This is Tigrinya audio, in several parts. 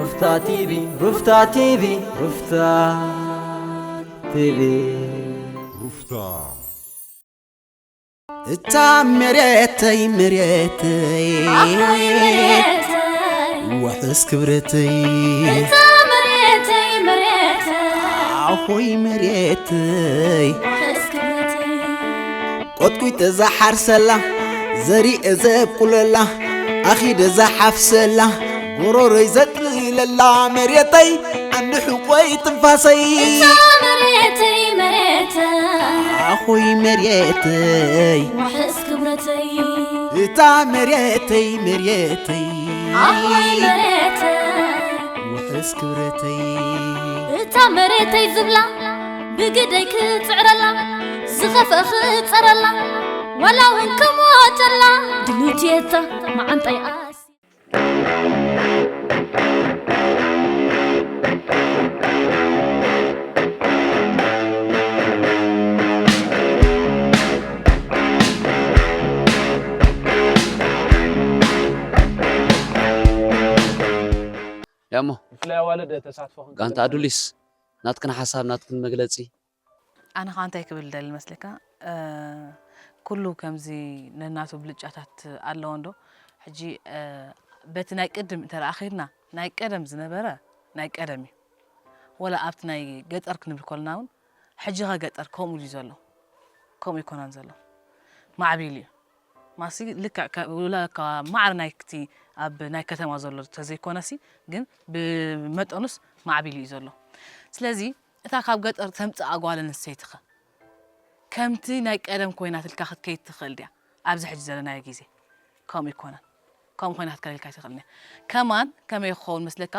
ሩፍታ ቲቪ፣ ሩፍታ ቲቪ፣ ሩፍታ ቲቪ። ሩፍታ። እታ መሬተይ መሬተይ፣ ኣኾይ መሬተይ፣ ውሕስ ክብረተይ፣ እታ መሬተይ መሬተይ፣ ኣኾይ መሬተይ። ውሕስ ክብረተይ። ቆጥቂጠ ዝሓርሰላ፣ ዘሪኤ ዘብቁለላ፣ ኣኺደ ዝሓፍሰላ፣ ጎሮሮይ ዘጥልለላ መሬተይ፣ ዓንዲ ሕቆይ ትንፋሰይ። እታ መሬተይ መሬተይ፣ ኣኾይ መሬተይ፣ ውሕስ ክብረተይ። እታ መሬተይ መሬተይ፣ ኣኾይ መሬተይ፣ ውሕስ ክብረተይ። እታ መሬተይ ዝብላ ብግደይ ክጽዕረላ፣ ዝኸፍአ ክጸረላ፣ ዋላ እውን ክሞተላ ድልዩቲ እታ መዓንጣይ ኣስ ያሞ ብፍላይ ኣዋልድ ተሳትፎ ክንክእል ጋንታ ኣዱሊስ ናትክን ሓሳብ ናትክን መግለጺ ኣነ ኸዓ እንታይ ክብል ደሊ መስለካ? ኩሉ ከምዚ ነናቱ ብልጫታት ኣለዎ እንዶ። ሕጂ በቲ ናይ ቅድም እንተ ደኣ ኸይድና ናይ ቀደም ዝነበረ ናይ ቀደም እዩ። ወላ ኣብቲ ናይ ገጠር ክንብል ከለና እውን ሕጂ ኸ ገጠር ከምኡ ድዩ ዘሎ? ከምኡ ኣይኮነን ዘሎ። ማዕቢሉ እዩ። ማሲ ልክዕ ከ- ውላ እኳ ማዕረ ናይቲ ኣብ ናይ ከተማ ዘሎ ተዘይኮነሲ ግን ብመጠኑስ ማዕቢሉ እዩ ዘሎ። ስለዚ እታ ካብ ገጠር ተምፅኣ ጓል ኣንስተይቲ ኸ ከምቲ ናይ ቀደም ኮይናትልካ ክትከይድ ትኽእል ድያ? ኣብዚ ሕጂ ዘለናዮ ግዜ ከምኡ ኣይኮነን። ከምኡ ኮይና ክትከይድ ኣይትኽእልን እያ። ከማን ከመይ ክኸውን መስለካ?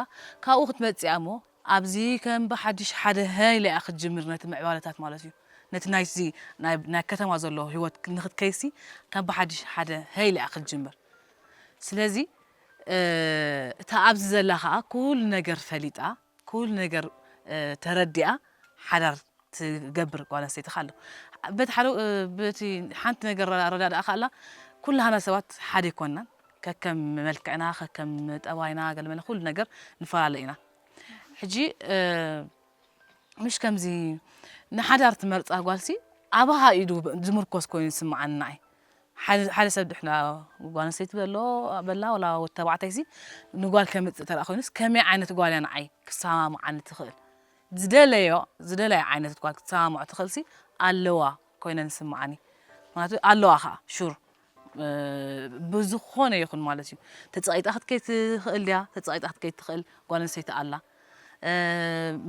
ካብኡ ክትመፅእ እያ እሞ ኣብዚ ከም ብሓድሽ ሓደ ሀይለ እያ ክትጅምር ነቲ ምዕባለታት ማለት እዩ። ነቲ ናይዚ ናይ ናይ ከተማ ዘሎ ህይወት ንክትከይሲ ከም ብሓድሽ ሓደ ሀይለ እያ ክትጅምር። ስለዚ እታ ኣብዚ ዘላ ከዓ ኩሉ ነገር ፈሊጣ ኩሉ ነገር ተረዲኣ ሓዳር ትገብር ጓል ኣንስተይቲ ከ ኣሎ። በቲ ሓደ በቲ ሓንቲ ነገር ኣረዳድኣ ከኣላ ኩላህና ሰባት ሓደ ኣይኮንናን። ከከም መልክዕና ከከም ጠባይና ገለመለ ኩሉ ነገር ንፈላለ ኢና። ሕጂ ምሽ ከምዚ ንሓዳር ትመርፃ ጓልሲ ኣባኻ ኢዱ ዝምርኮስ ኮይኑ ዝስምዓኒ ንዓይ። ሓደ ሰብ ድሕና ጓል ኣንስተይቲ በሎ በላ ወላ ወዲ ተባዕታይ ሲ ንጓል ከምፅእ ተረኣ ኮይኑስ ከመይ ዓይነት ጓል እያ ንዓይ ክሰማምዓኒ ትኽእል ዝደለዮ ዝደለዮ ዓይነት ጓል ክትሰማምዖ ትኽእል ሲ ኣለዋ ኮይነ ዝስምዓኒ። ምክንያቱ ኣለዋ ከዓ ሹር ብዝኾነ ይኹን ማለት እዩ። ተፀቒጣ ክትከይድ ትኽእል ድያ? ተፀቒጣ ክትከይድ ትኽእል ጓል ኣንስተይቲ ኣላ።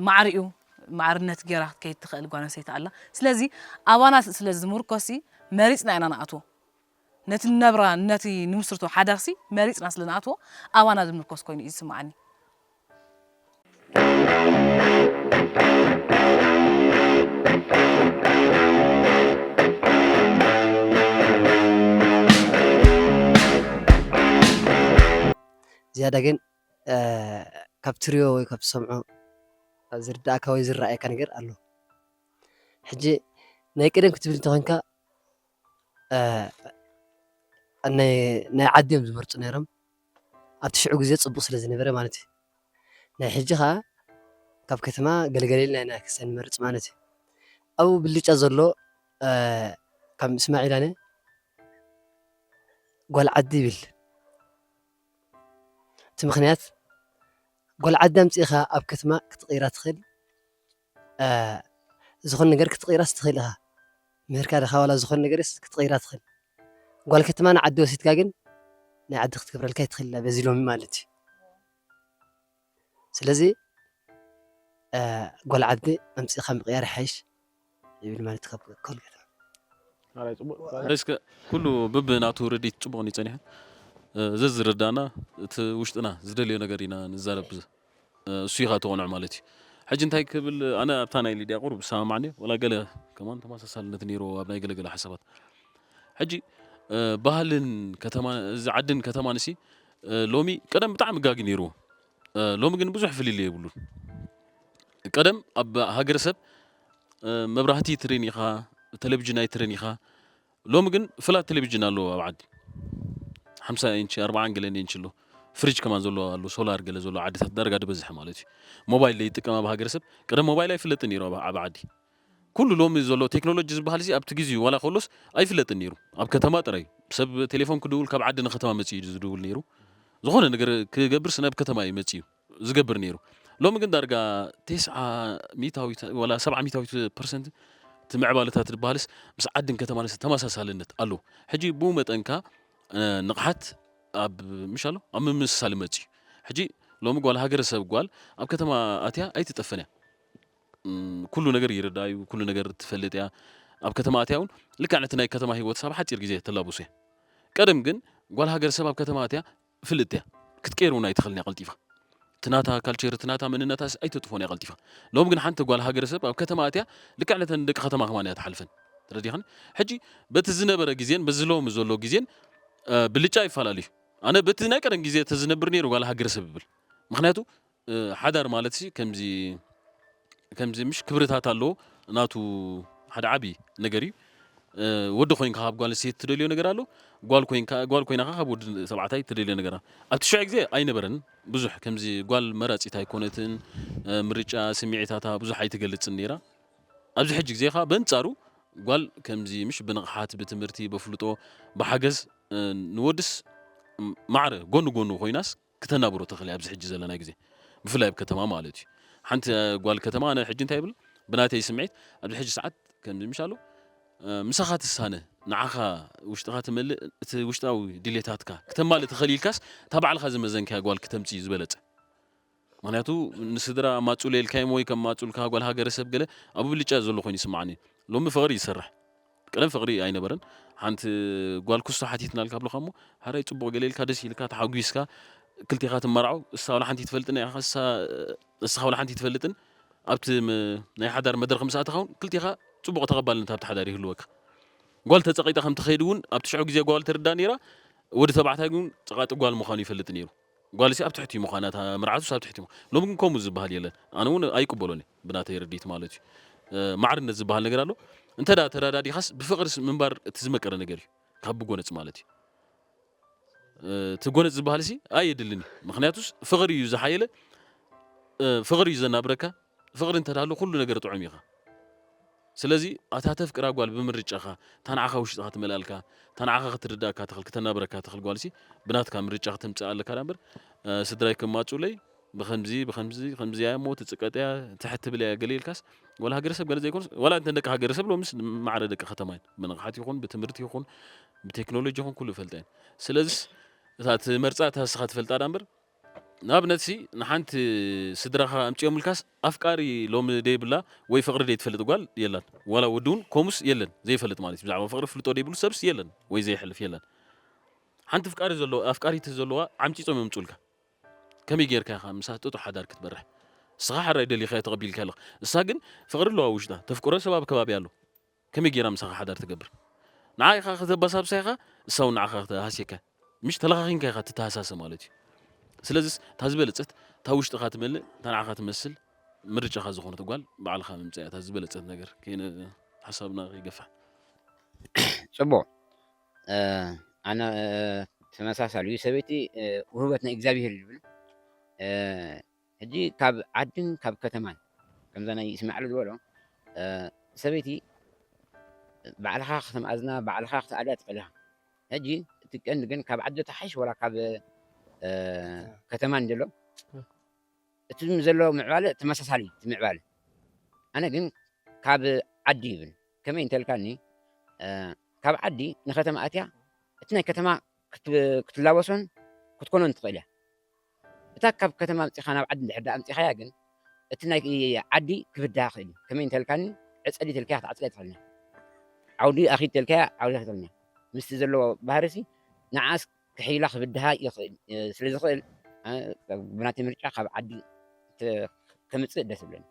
ማዕሪኡ ማዕርነት ገይራ ክትከይድ ትኽእል ጓል ኣንስተይቲ ኣላ። ስለዚ ኣባና ስለ ዝምርኮሲ መሪፅና ኢና ንኣትዎ። ነቲ ንነብራ ነቲ ንምስርቶ ሓዳርሲ መሪፅና ስለ ንኣትዎ ኣባና ዝምርኮስ ኮይኑ እዩ ዝስምዓኒ። ዝያዳ ግን ካብ ትሪኦ ወይ ካብ ትሰምዖ ዝርዳእካ ወይ ዝረኣየካ ነገር ኣሎ። ሕጂ ናይ ቀደም ክትብል እንተኾንካ ናይ ዓዲ እዮም ዝመርፁ ነይሮም ኣብቲ ሽዑ ግዜ ፅቡቕ ስለ ዝነበረ ማለት እዩ። ናይ ሕጂ ከዓ ካብ ከተማ ገለገለ ኢልና ኢና ክሰ ንመርፅ ማለት እዩ። ኣብኡ ብልጫ ዘሎ ካብ ምስማዕ ኢላነ ጓል ዓዲ ይብል። እቲ ምኽንያት ጓል ዓዲ ኣምፂእኻ ኣብ ከተማ ክትቕይራ ትኽእል ዝኾነ ነገር ክትቕይራስ ትኽእል ኢኻ። ምህርካ ድኻ ዋላ ዝኾነ ነገር ክትቕይራ ትኽእል። ጓል ከተማ ንዓዲ ወሲድካ ግን ናይ ዓዲ ክትገብረልካ ይትኽእል ኢላ በዚ ሎሚ ማለት እዩ። ስለዚ ጓል ዓዲ ኣምፂእኻ ምቕያር ይሓይሽ ይብል ማለት ካብ ካልእ ከተማ። እስከ ኩሉ ብብናቱ ርዲት ፅቡቕ እዩ ፀኒሑ። ዘዝረዳና እቲ ውሽጥና ዝደልዮ ነገር ኢና ንዛረብ። እሱ ኢኻ ተቆንዖ ማለት እዩ። ሕጂ እንታይ ክብል ኣነ ኣብታ ናይ ሊድያ ቁሩብ ዝሰማማዕኒ ወላ ገለ ከማን ተመሳሳልነት ነይርዎ ኣብ ናይ ገለገለ ሓሳባት። ሕጂ ባህልን ከተማ እዚ ዓድን ከተማን እሲ ሎሚ ቀደም ብጣዕሚ ጋጊ ነይርዎ። ሎሚ ግን ብዙሕ ፍልልይ የብሉን። ቀደም ኣብ ሃገረሰብ መብራህቲ ትሪን ኢኻ፣ ቴሌቪዥን ኣይትሪን ኢኻ። ሎሚ ግን ፍላት ቴሌቪዥን ኣለዎ ኣብ ዓዲ ሓምሳ ኢንች ኣርባዓን ገለን ኢንች ኣሎ። ፍሪጅ ከማን ዘሎ ኣሎ፣ ሶላር ገለ ዘሎ ዓድታት ዳርጋ ዝበዝሐ ማለት እዩ። ሞባይል ዘይጥቀም ኣብ ሃገረሰብ፣ ቀደም ሞባይል ኣይፍለጥን ነይሩ ኣብ፣ ኣብ ዓዲ። ኩሉ ሎሚ ዘሎ ቴክኖሎጂ ዝበሃል እዚ ኣብቲ ግዜኡ ዋላ ከሎስ ኣይፍለጥን ነይሩ። ኣብ ከተማ ጥራይ እዩ። ሰብ ቴሌፎን ክድውል ካብ ዓዲ ንከተማ መጺኡ እዩ ዝድውል ነይሩ። ዝኾነ ነገር ክገብርስ ናብ ከተማ እዩ መጺኡ ዝገብር ነይሩ። ሎሚ ግን ዳርጋ ተስዓ ሚእታዊት ዋላ ሰብዓ ሚእታዊት ፐርሰንት እቲ ምዕባለታት ዝበሃልስ ምስ ዓድን ከተማንስ ተመሳሳልነት ኣለዎ። ሕጂ ብኡ መጠንካ፣ እ፣ ንቕሓት ኣብ፣ ምሽ ኣሎ፣ ኣብ ምምስሳል ይመጽእ እዩ። ሕጂ ሎሚ ጓል ሃገረሰብ ጓል ኣብ ከተማ ኣትያ ኣይትጠፍን እያ። እም፣ ኩሉ ነገር ይርዳ እዩ፣ ኩሉ ነገር ትፈልጥ እያ። ኣብ ከተማ ኣትያ እውን ልክዕ ነቲ ናይ ከተማ ህይወት ሳብ ሓጺር ግዜ ተላብሶ እያ። ቀደም ግን ጓል ሃገረሰብ ኣብ ከተማ ኣትያ ፍልጥቲ እያ። ክትቀይር እውን ኣይትኽእልን እያ ቀልጢፋ። እቲ ናታ ካልቸር፣ እቲ ናታ መንነታስ ኣይተጥፎን እያ ቀልጢፋ። ሎም ግን ሓንቲ ጓል ሃገረሰብ ኣብ ከተማ ኣትያ ልክዕ ነተን ደቂ ከተማ ከማን እያ ትሓልፈን። ተረዲኻኒ? ሕጂ በቲ ዝነበረ ግዜን በዚ ሎሚ ዘሎ ግዜን፣ እ፣ ብልጫ ይፈላለዩ። ኣነ በቲ ናይ ቀደም ግዜ ተዝነብር ነይሩ ጓል ሃገረሰብ ይብል። ምኽንያቱ፣ እ፣ ሓዳር ማለትሲ ከምዚ፣ ከምዚ ምሽ ክብርታት ኣለዎ። ናቱ ሓደ ዓቢ ነገር እዩ። እ፣ ወዲ ኮይንካ ካብ ጓል ኣንስተይቲ ትደልዮ ነገር ኣሎ። ጓል ኮይንካ፣ ጓል ኮይና ካብ ወዲ ተባዕታይ ትደልዮ ነገር ኣሎ። ኣብቲ ሽዑ ግዜ ኣይነበረን ብዙሕ ከምዚ ጓል መራጺት ኣይኮነትን። እ፣ ምርጫ ስምዒታታ ብዙሕ ኣይትገልጽን ነይራ። ኣብዚ ሕጂ ግዜ ከኣ በንጻሩ ጓል ከምዚ ምሽ ብንቕሓት፣ ብትምህርቲ፣ በፍልጦ፣ ብሓገዝ፣ እ፣ ንወድስ ማዕረ ጎኒ ጎኑ ኮይናስ ክተናብሮ ትኽእል እያ ኣብዚ ሕጂ ዘለና ግዜ፣ ብፍላይ ኣብ ከተማ ማለት እዩ። ሓንቲ ጓል ከተማ፣ ኣነ ሕጂ እንታይ ይብል፣ ብናተይ ስምዒት ኣብዚ ሕጂ ሰዓት ከምዚ ምሽ ኣሎ፣ እ፣ ምሳኻ ትሳነ፣ ንዓኻ ውሽጥኻ ትመልእ፣ እቲ ውሽጣዊ ድሌታትካ ክተማልእ ትኽእል ኢልካስ፣ እታ ባዕልኻ ዝመዘንካያ ጓል ክተምጽእ እዩ ዝበለጸ። ምኽንያቱ ንስድራ ኣማጹለ ኢልካዮም ወይ ከማጹልካ ጓል ሃገረሰብ ገለ ኣብ ብልጫ ዘሎ ኮይኑ ይስምዓኒ። ሎሚ ፍቕሪ ይሰርሕ። ቀደም ፍቕሪ ኣይነበረን። ሓንቲ ጓል ኩስቶ ሓቲትናልካ ብለኻ እሞ፣ ሓራይ ጽቡቕ ገለ ኢልካ፣ ደስ ኢልካ፣ ተሓጒስካ፣ ክልቴኻ ትመርዓው። እሳ ዋላ ሓንቲ ትፈልጥን እያ፣ እሳ፣ እስኻ ዋላ ሓንቲ ትፈልጥን። ኣብቲ ም-፣ ናይ ሓዳር መድረኽ ምስ ኣተኻ እውን ክልቴኻ ጽቡቕ ተቐባልነት ኣብቲ ሓዳር ይህልወካ። ጓል ተጸቒጣ ከም ትኸይድ እውን ኣብቲ ሽዑ ግዜ ጓል ትርዳእ ነይራ። ወዲ ተባዕታይ ግን ጸቓጢ ጓል ምዃኑ ይፈልጥ ነይሩ። ጓልሲ ኣብ ትሕቲ እዩ ምዃና፣ እታ መርዓቱስ ኣብ ትሕቲ እዩ ምዃና። ሎሚ ግን ከምኡ ዝበሃል የለን። ኣነ እውን ኣይቅበሎን እየ፣ ብናተይ ርድኢት ማለት እዩ። እ፣ ማዕርነት ዝበሃል ነገር ኣሎ። እንተ ደኣ ተረዳዲኻስ ብፍቕርስ ምንባር እቲ ዝመቀረ ነገር እዩ፣ ካብ ብጎነጽ ማለት እዩ። እ፣ እቲ ጎነጽ ዝበሃልሲ ኣየድልን እዩ። ምኽንያቱስ ፍቕሪ እዩ ዝሓየለ፣ እ፣ ፍቕሪ እዩ ዘናብረካ። ፍቕሪ እንተ ደኣ ኣሎ ኩሉ ነገር ጥዑም እዩ ኢኻ። ስለዚ ኣታ ተፍቅራ ጓል ብምርጫኻ፣ እታ ንዓኻ ውሽጥኻ ትመልኣልካ፣ እታ ንዓኻ ክትርድኣካ ትኽእል፣ ክተናብረካ ትኽእል ጓልሲ ብናትካ ምርጫ ክትምጽእ ኣለካ ደኣ እምበር፣ እ፣ ስድራይ ከማጹለይ ብኸምዚ፣ ብኸምዚ፣ ከምዚ እያ እሞ ትጽቀጥ እያ፣ ትሕት ትብል እያ ገለ ኢልካስ፣ ዋላ ሃገረሰብ ገለ ዘይኮነስ፣ ዋላ እንተን ደቂ ሃገረሰብ ሎምስ ማዕረ ደቂ ከተማ እየን። ብንቕሓት ይኹን፣ ብትምህርቲ ይኹን፣ ብቴክኖሎጂ ይኹን ኩሉ ይፈልጣ እየን። ስለዚስ እታ ትመርጻ እታ ንስኻ ትፈልጣ ደኣ እምበር፣ ንኣብነትሲ ንሓንቲ ስድራኻ ኣምጺኦምልካስ ኣፍቃሪ ሎሚ ደይብላ ወይ ፍቕሪ ደይትፈልጥ ጓል የላን። ዋላ ወዲ እውን ኮሙስ የለን ዘይፈልጥ ማለት እዩ። ብዛዕባ ፍቕሪ ፍልጦ ደይብሉ ሰብስ የለን ወይ ዘየሕልፍ የለን። ሓንቲ ፍቃሪ ዘለዎ፣ ኣፍቃሪት ዘለዋ ዓምጺጾም የምጹልካ። ከመይ ጌርካ ኢኻ ምሳ ጥጡሕ ሓዳር ክትመርሕ? ንስኻ ሕራይ ደሊኻዮ ተቐቢልካ ኣለኻ። እሳ ግን ፍቕሪ ኣለዋ ውሽጣ፣ ተፍቅሮ ሰብ ኣብ ከባቢ ኣሎ። ከመይ ጌራ ምሳኻ ሓዳር ትገብር? ንዓ ኢኻ ከተባሳብሳ ኢኻ፣ እሳ እውን ንዓኻ ከተሃስየካ። ምሽ ተለኻኺንካ ኢኻ ትተሃሳሰ ማለት እዩ። ስለዚስ እታ ዝበለጸት፣ እታ ውሽጥኻ ትመልእ፣ እታ ንዓኻ ትመስል፣ ምርጫኻ ዝኾነት ጓል ባዕልኻ ምምጻእ እያ እታ ዝበለጸት ነገር። ከይነ-፣ ሓሳብና ከይገፍሕ። ጽቡቕ። እ፣ ኣነ፣ እ፣ ተመሳሳሊ እዩ። ሰበይቲ፣ እ፣ ውህበት ናይ እግዚኣብሄር እዩ ዝብል። እ፣ ሕጂ ካብ ዓድን ካብ ከተማን ከምዛ ናይ ይስማዕሉ ዝበሎ፣ እ፣ ሰበይቲ ባዕልኻ ከተማእዝና፣ ባዕልኻ ክትኣልያ ትኽእል ኢኻ። ሕጂ እቲ ቀንዲ ግን ካብ ዓዲ ተሓይሽ ወላ ካብ፣ እ፣ ከተማ እንድሎ፣ እቲ ዘሎ ምዕባለ ተመሳሳሊ እዩ፣ እቲ ምዕባለ። ኣነ ግን ካብ ዓዲ ይብል። ከመይ እንተልካኒ፣ እ፣ ካብ ዓዲ ንከተማ ኣትያ፣ እቲ ናይ ከተማ ክት-፣ ክትላበሶን ክትኮኖን ትኽእል እያ። እታ ካብ ከተማ ኣምጺኻ ናብ ዓዲ እንድሕር ደኣ ኣምጺኻያ ግን፣ እቲ ናይ ዓዲ ክብድሃ ይኽእል እዩ። ከመይ እንተልካኒ፣ ዕጸሊ ተልካያ ክትዓጽልያ ትኽእል እያ። ዓውዲ ኣኺድ ተልካያ ዓውዲ ክትኽእል እያ። ምስቲ ዘለዎ ባህሪሲ፣ ንዓስ ክሕይላ ክብድሃ ይኽእል፣ እ፣ ስለ ዝኽእል፣ እ፣ ብናተይ ምርጫ ካብ ዓዲ ተ-፣ ከምጽእ ደስ ይብለኒ።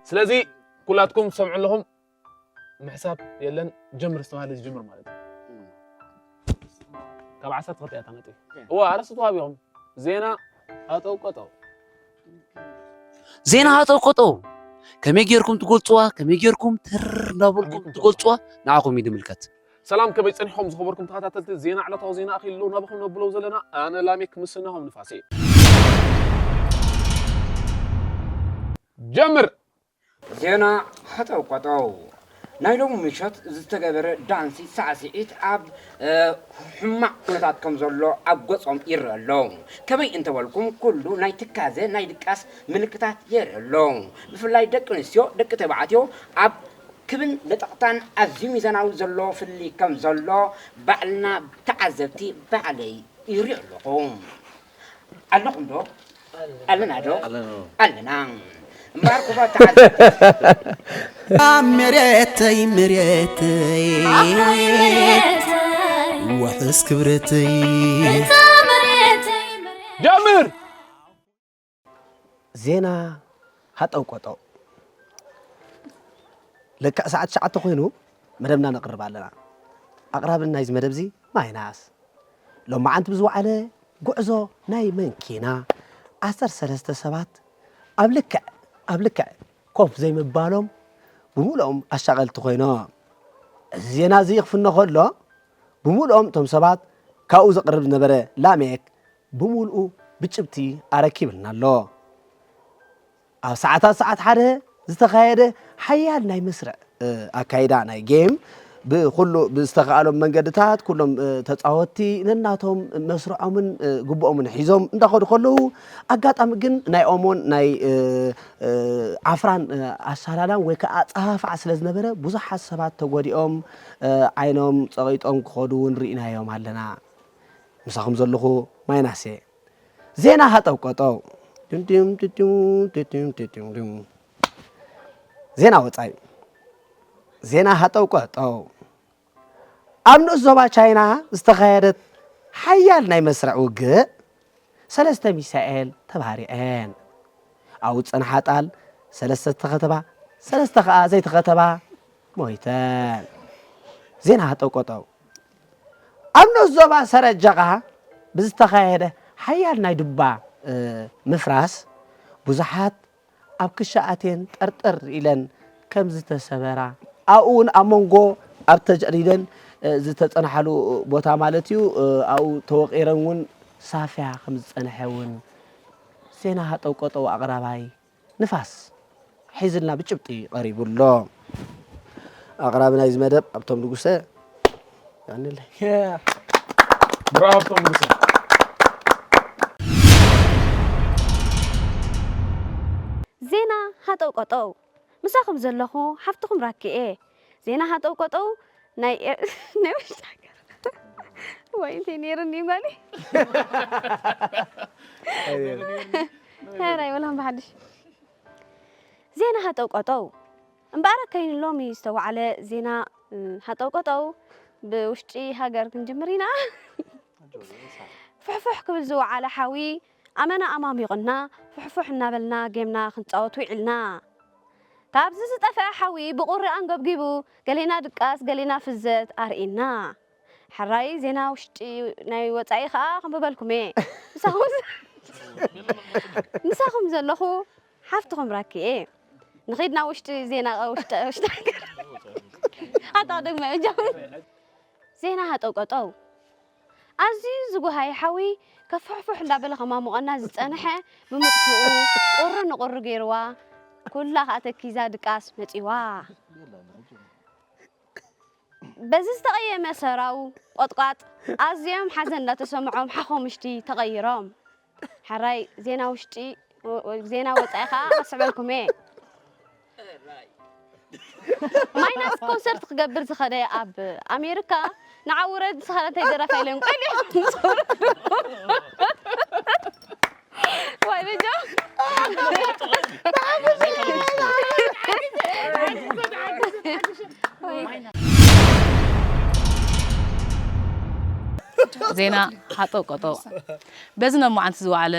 ስለዚ ኩላትኩም ትሰምዑ ኣለኹም፣ ምሕሳብ የለን፣ ጀምር ዝተባህለ ዝጅምር ማለት እዩ። ካብ ዓሰርተ ክልተ እያ እታ ነጥቢ። እዋ፣ ኣርእስቲ ተዋሂብኩም። ዜና ኣጠው ቀጠው። ዜና ሃጠው ቀጠው ከመይ ጌርኩም ትገልጽዋ? ከመይ ጌርኩም ትር እንዳበልኩም ትገልጽዋ? ንዓኹም እዩ ዝምልከት። ሰላም፣ ከመይ ጸኒሕኩም ዝኸበርኩም ተኸታተልቲ ዜና? ዕለታዊ ዜና ኣኺሉ ናባኹም ነብሎ ዘለና ኣነ ላሜክ ምስ ናሆም ንፋሴ። ጀምር። ዜና ሃጠው ቀጠው። ናይ ሎሚ ምሸት ዝተገበረ ዳንሲ ሳዕስዒት ኣብ፣ እ፣ ሕማቕ ኩነታት ከም ዘሎ ኣብ ገጾም ይረአ ኣሎ። ከመይ እንተበልኩም ኩሉ ናይ ትካዘ ናይ ድቃስ ምልክታት የርኢ ኣሎ። ብፍላይ ደቂ ኣንስትዮ፣ ደቂ ተባዕትዮ ኣብ ክብን ለጠቕታን ኣዝዩ ሚዛናዊ ዘሎ ፍልልይ ከም ዘሎ ባዕልና ተዓዘብቲ ባዕለይ ይሪኦ ኣለኹ። ኣለኹም ዶ? ኣለና ዶ? ኣለና። ኣለና። እምበኣር ክቡራት ተዓዘብቲ። ኣብ መሬተይ፣ መሬተይ፣ ውሕስ ክብረተይ። ጀምር! ዜና ሃጠው ቀጠው። ልክዕ ሰዓት ትሽዓተ ኮይኑ መደብና ነቕርብ ኣለና። ኣቕራብን ናይዚ መደብ እዚ ማይናስ። ሎማዓንቲ ብዝወዓለ ጉዕዞ ናይ መንኪና ዓሰርተ ሰለስተ ሰባት ኣብ ልክዕ፣ ኣብ ልክዕ ኮፍ ዘይምባሎም ብምሉኦም ኣሻቐልቲ ኮይኖም። እዚ ዜና እዚ ክፍኖ ከሎ ብምሉኦም እቶም ሰባት ካብኡ ዘቕርብ ዝነበረ ላሜክ ብምሉኡ ብጭብቲ ኣረኪብልና ኣሎ። ኣብ ሰዓታት ሰዓት ሓደ ዝተኻየደ ሓያል ናይ መስርዕ፣ እ፣ ኣካይዳ ናይ ጌም ብኹሉ ብዝተኻእሎም መንገድታት ኩሎም፣ እ፣ ተጻወትቲ ነናቶም መስርዖምን፣ እ፣ ግቡኦምን ሒዞም እንዳኸዱ ከለዉ ኣጋጣሚ ግን ናይ ኦሞን ናይ፣ እ፣ እ፣ ዓፍራን፣ እ፣ ኣሳላላን ወይ ከዓ ኣጸፋፍዓ ስለ ዝነበረ ብዙሓት ሰባት ተጎዲኦም፣ እ፣ ዓይኖም ጸቒጦም ክኸዱ እውን ርኢናዮም ኣለና። ምሳኹም ዘለኹ ማይናስ እየ። ዜና ሃጠው ቀጠው። ድምድም ድድም ድድም ድድም ድም። ዜና ወጻኢ። ዜና ሃጠው ቀጠው። ኣብ ንኡስ ዞባ ቻይና ዝተኻየደት ሓያል ናይ መስርዕ ውግእ ሰለስተ ሚሳኤል ተባሪዐን። ኣብኡ ዝጸንሓ ጣል ሰለስተ ዝተኸተባ፣ ሰለስተ ከኣ ዘይተኸተባ ሞይተን። ዜና ሃጠው ቀጠው። ኣብ ንኡስ ዞባ ሰረጀቓ ብዝተኻየደ ሓያል ናይ ዱባ፣ እ፣ ምፍራስ ብዙሓት ኣብ ክሻ ኣትየን ጠርጠር ኢለን ከም ዝተሰበራ፣ ኣብኡ እውን ኣብ መንጎ ኣብ ተጀሪደን፣ እ፣ ዝተጸንሓሉ ቦታ ማለት እዩ፣ እ፣ ኣብኡ ተወቒረን እውን ሳፍያ ከም ዝጸንሐ እውን ዜና ሃጠው ቀጠው ኣቕራባይ ንፋስ ሒዝልና ብጭብጢ ቀሪቡ ኣሎ። ኣቕራቢ ናይዚ መደብ ሃብቶም ንጉሰ። ያንለይ። ብራቮ ሃብቶም ንጉሰ። ዜና ሃጠው ቀጠው። ምሳኹም ዘለኹ ሓፍትኹም ራኪ እየ። ዜና ሃጠው ቀጠው ናይ ኤ-፣ ናይ ውሽጢ ሃገር። ወይ እንታይ ነይሩኒ ጓለይ? ሕራይ፣ ወላ ብሓድሽ። ዜና ሃጠው ቀጠው። እምበኣር፣ ከይኑ ሎሚ ዝተዋዕለ ዜና፣ እ፣ ሃጠው ቀጠው ብውሽጢ ሃገር ክንጅምር ኢና። ፍሕፍሕ ክብል ዝወዓለ ሓዊ ኣመና ኣማሚቑና፣ ፍሕፍሕ እናበልና ጌምና ክንጻወት ውዒልና። ካብዚ ዝጠፍአ ሓዊ ብቑሪ ኣንገብጊቡ፣ ገሌና ድቃስ፣ ገሌና ፍዘት ኣርኢና። ሕራይ ዜና ውሽጢ ናይ ወጻኢ ኸኣ ከንብበልኩም እየ። ምሳኹም፣ ምሳኹም ዘለኹ ሓፍትኹም ራኪ እየ። ንኺድ ናብ ውሽጢ ዜና፣ ውሽጢ፣ ውሽጢ ሃገር። ኣታ ደግመ እጃኹም። ዜና ሃጠው ቀጠው። ኣዝዩ ዝጉሃየ ሓዊ ከፍሕፍሕ እንዳበለ ከማሙቐና ዝጸንሐ ብምጥፍኡ፣ ቁሪ ንቁሪ ገይርዋ፣ ኩላ ከኣ ተኪዛ ድቃስ መጺዋ። በዚ ዝተቐየመ ሰራው ቆጥቋጥ ኣዝዮም ሓዘን እንዳተሰምዖም ሓኾምሽቲ ተቐይሮም። ሕራይ ዜና ውሽጢ፣ ወ-፣ ወ-፣ ዜና ወጻኢ ከኣ ከስዕበልኩም እየ። ማይናስ ኮንሰርት ክገብር ዝኸደ ኣብ ኣሜሪካ፣ ንዓ ውረድ ንስኻ እንታይ ደራፋይ ኢሎም ቆሊዖም ዝኸዱ። ዋይ በጃ። ዜና ሃጠው ቀጠው። በዚ ሎማዓንቲ ዝወዓለ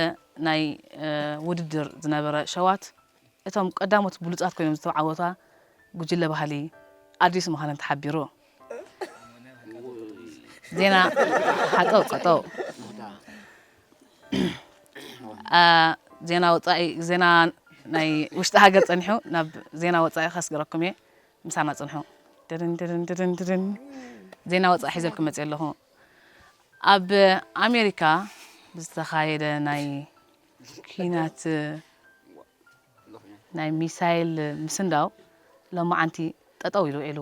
ናይ፣ እ፣ ውድድር ዝነበረ ሸዋት፣ እቶም ቀዳሞት ብሉጻት ኮይኖም ዝተዓወታ ጉጅለ ባህሊ ኣዲስ ምዃነን ተሓቢሩ። ዜና ሃጠው ቀጠው። አ፣ ዜና ወጻኢ፣ ዜና ናይ ውሽጢ ሃገር ጸኒሑ ናብ ዜና ወጻኢ ከስግረኩም እየ። ምሳና ጽንሑ። ድርን ድርን ድርን ድርን። ዜና ወጻኢ ሒዘልኩም መጽእ ኣለኹ። ኣብ ኣሜሪካ ዝተኻየደ ናይ ኲናት ናይ ሚሳይል ምስንዳው ሎማዓንቲ ጠጠው ኢሉ ውዒሉ።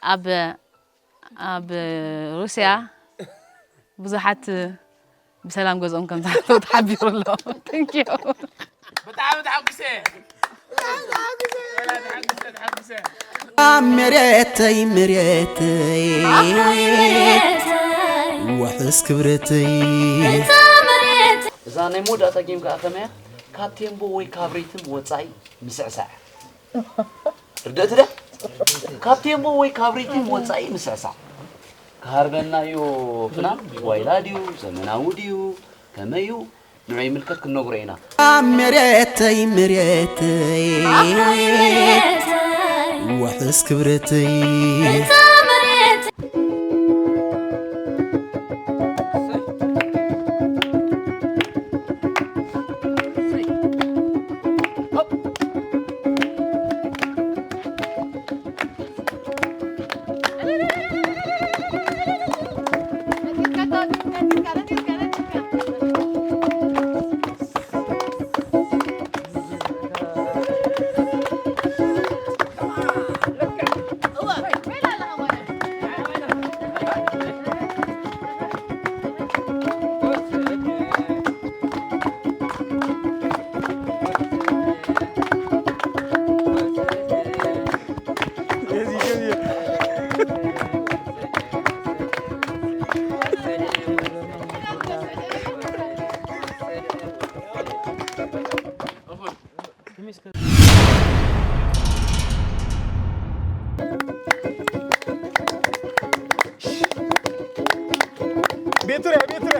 ኣብ ኣብ ሩስያ ብዙሓት ብሰላም ገዝኦም ከም ዝኣተው ተሓቢሩ ኣሎ። Thank you። ብጣዕሚ ተሓጉሰ። ተሓጉሰ፣ ተሓጉሰ። ኣብ መሬተይ መሬተይ ወሕስ ክብረተይ። እዛ ናይ መወዳእታ ጌም ከዓ ከመያ ካብ ቴምቦ ወይ ካብ ሪትም ወፃኢ ምስዕሳዕ። ርድእቲ ደ ካብ ቴምቦ ወይ ካብ ሪትም ወፃኢ ምስዕሳዕ። ክሃርበና እዩ ፍናን። ጓይላ ድዩ ዘመናዊ ድዩ ከመይ እዩ ንዑ ይምልከት ክንነግሮ ኢና። ኣብ መሬተይ መሬተይ ወሕስ ክብረተይ። ቤቱረ ቤቱረ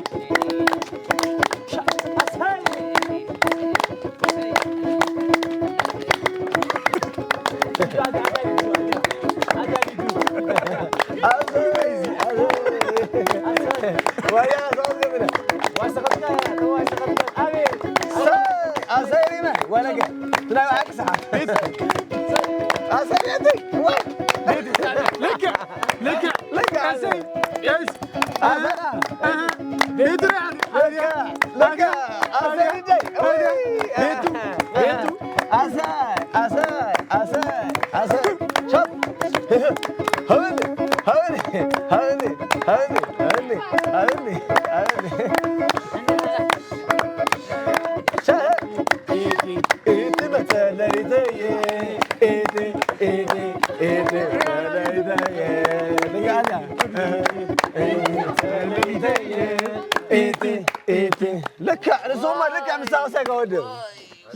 ልክዕ ንስኹማ ልክዕ ምስ ኣቕሳይ ከወድም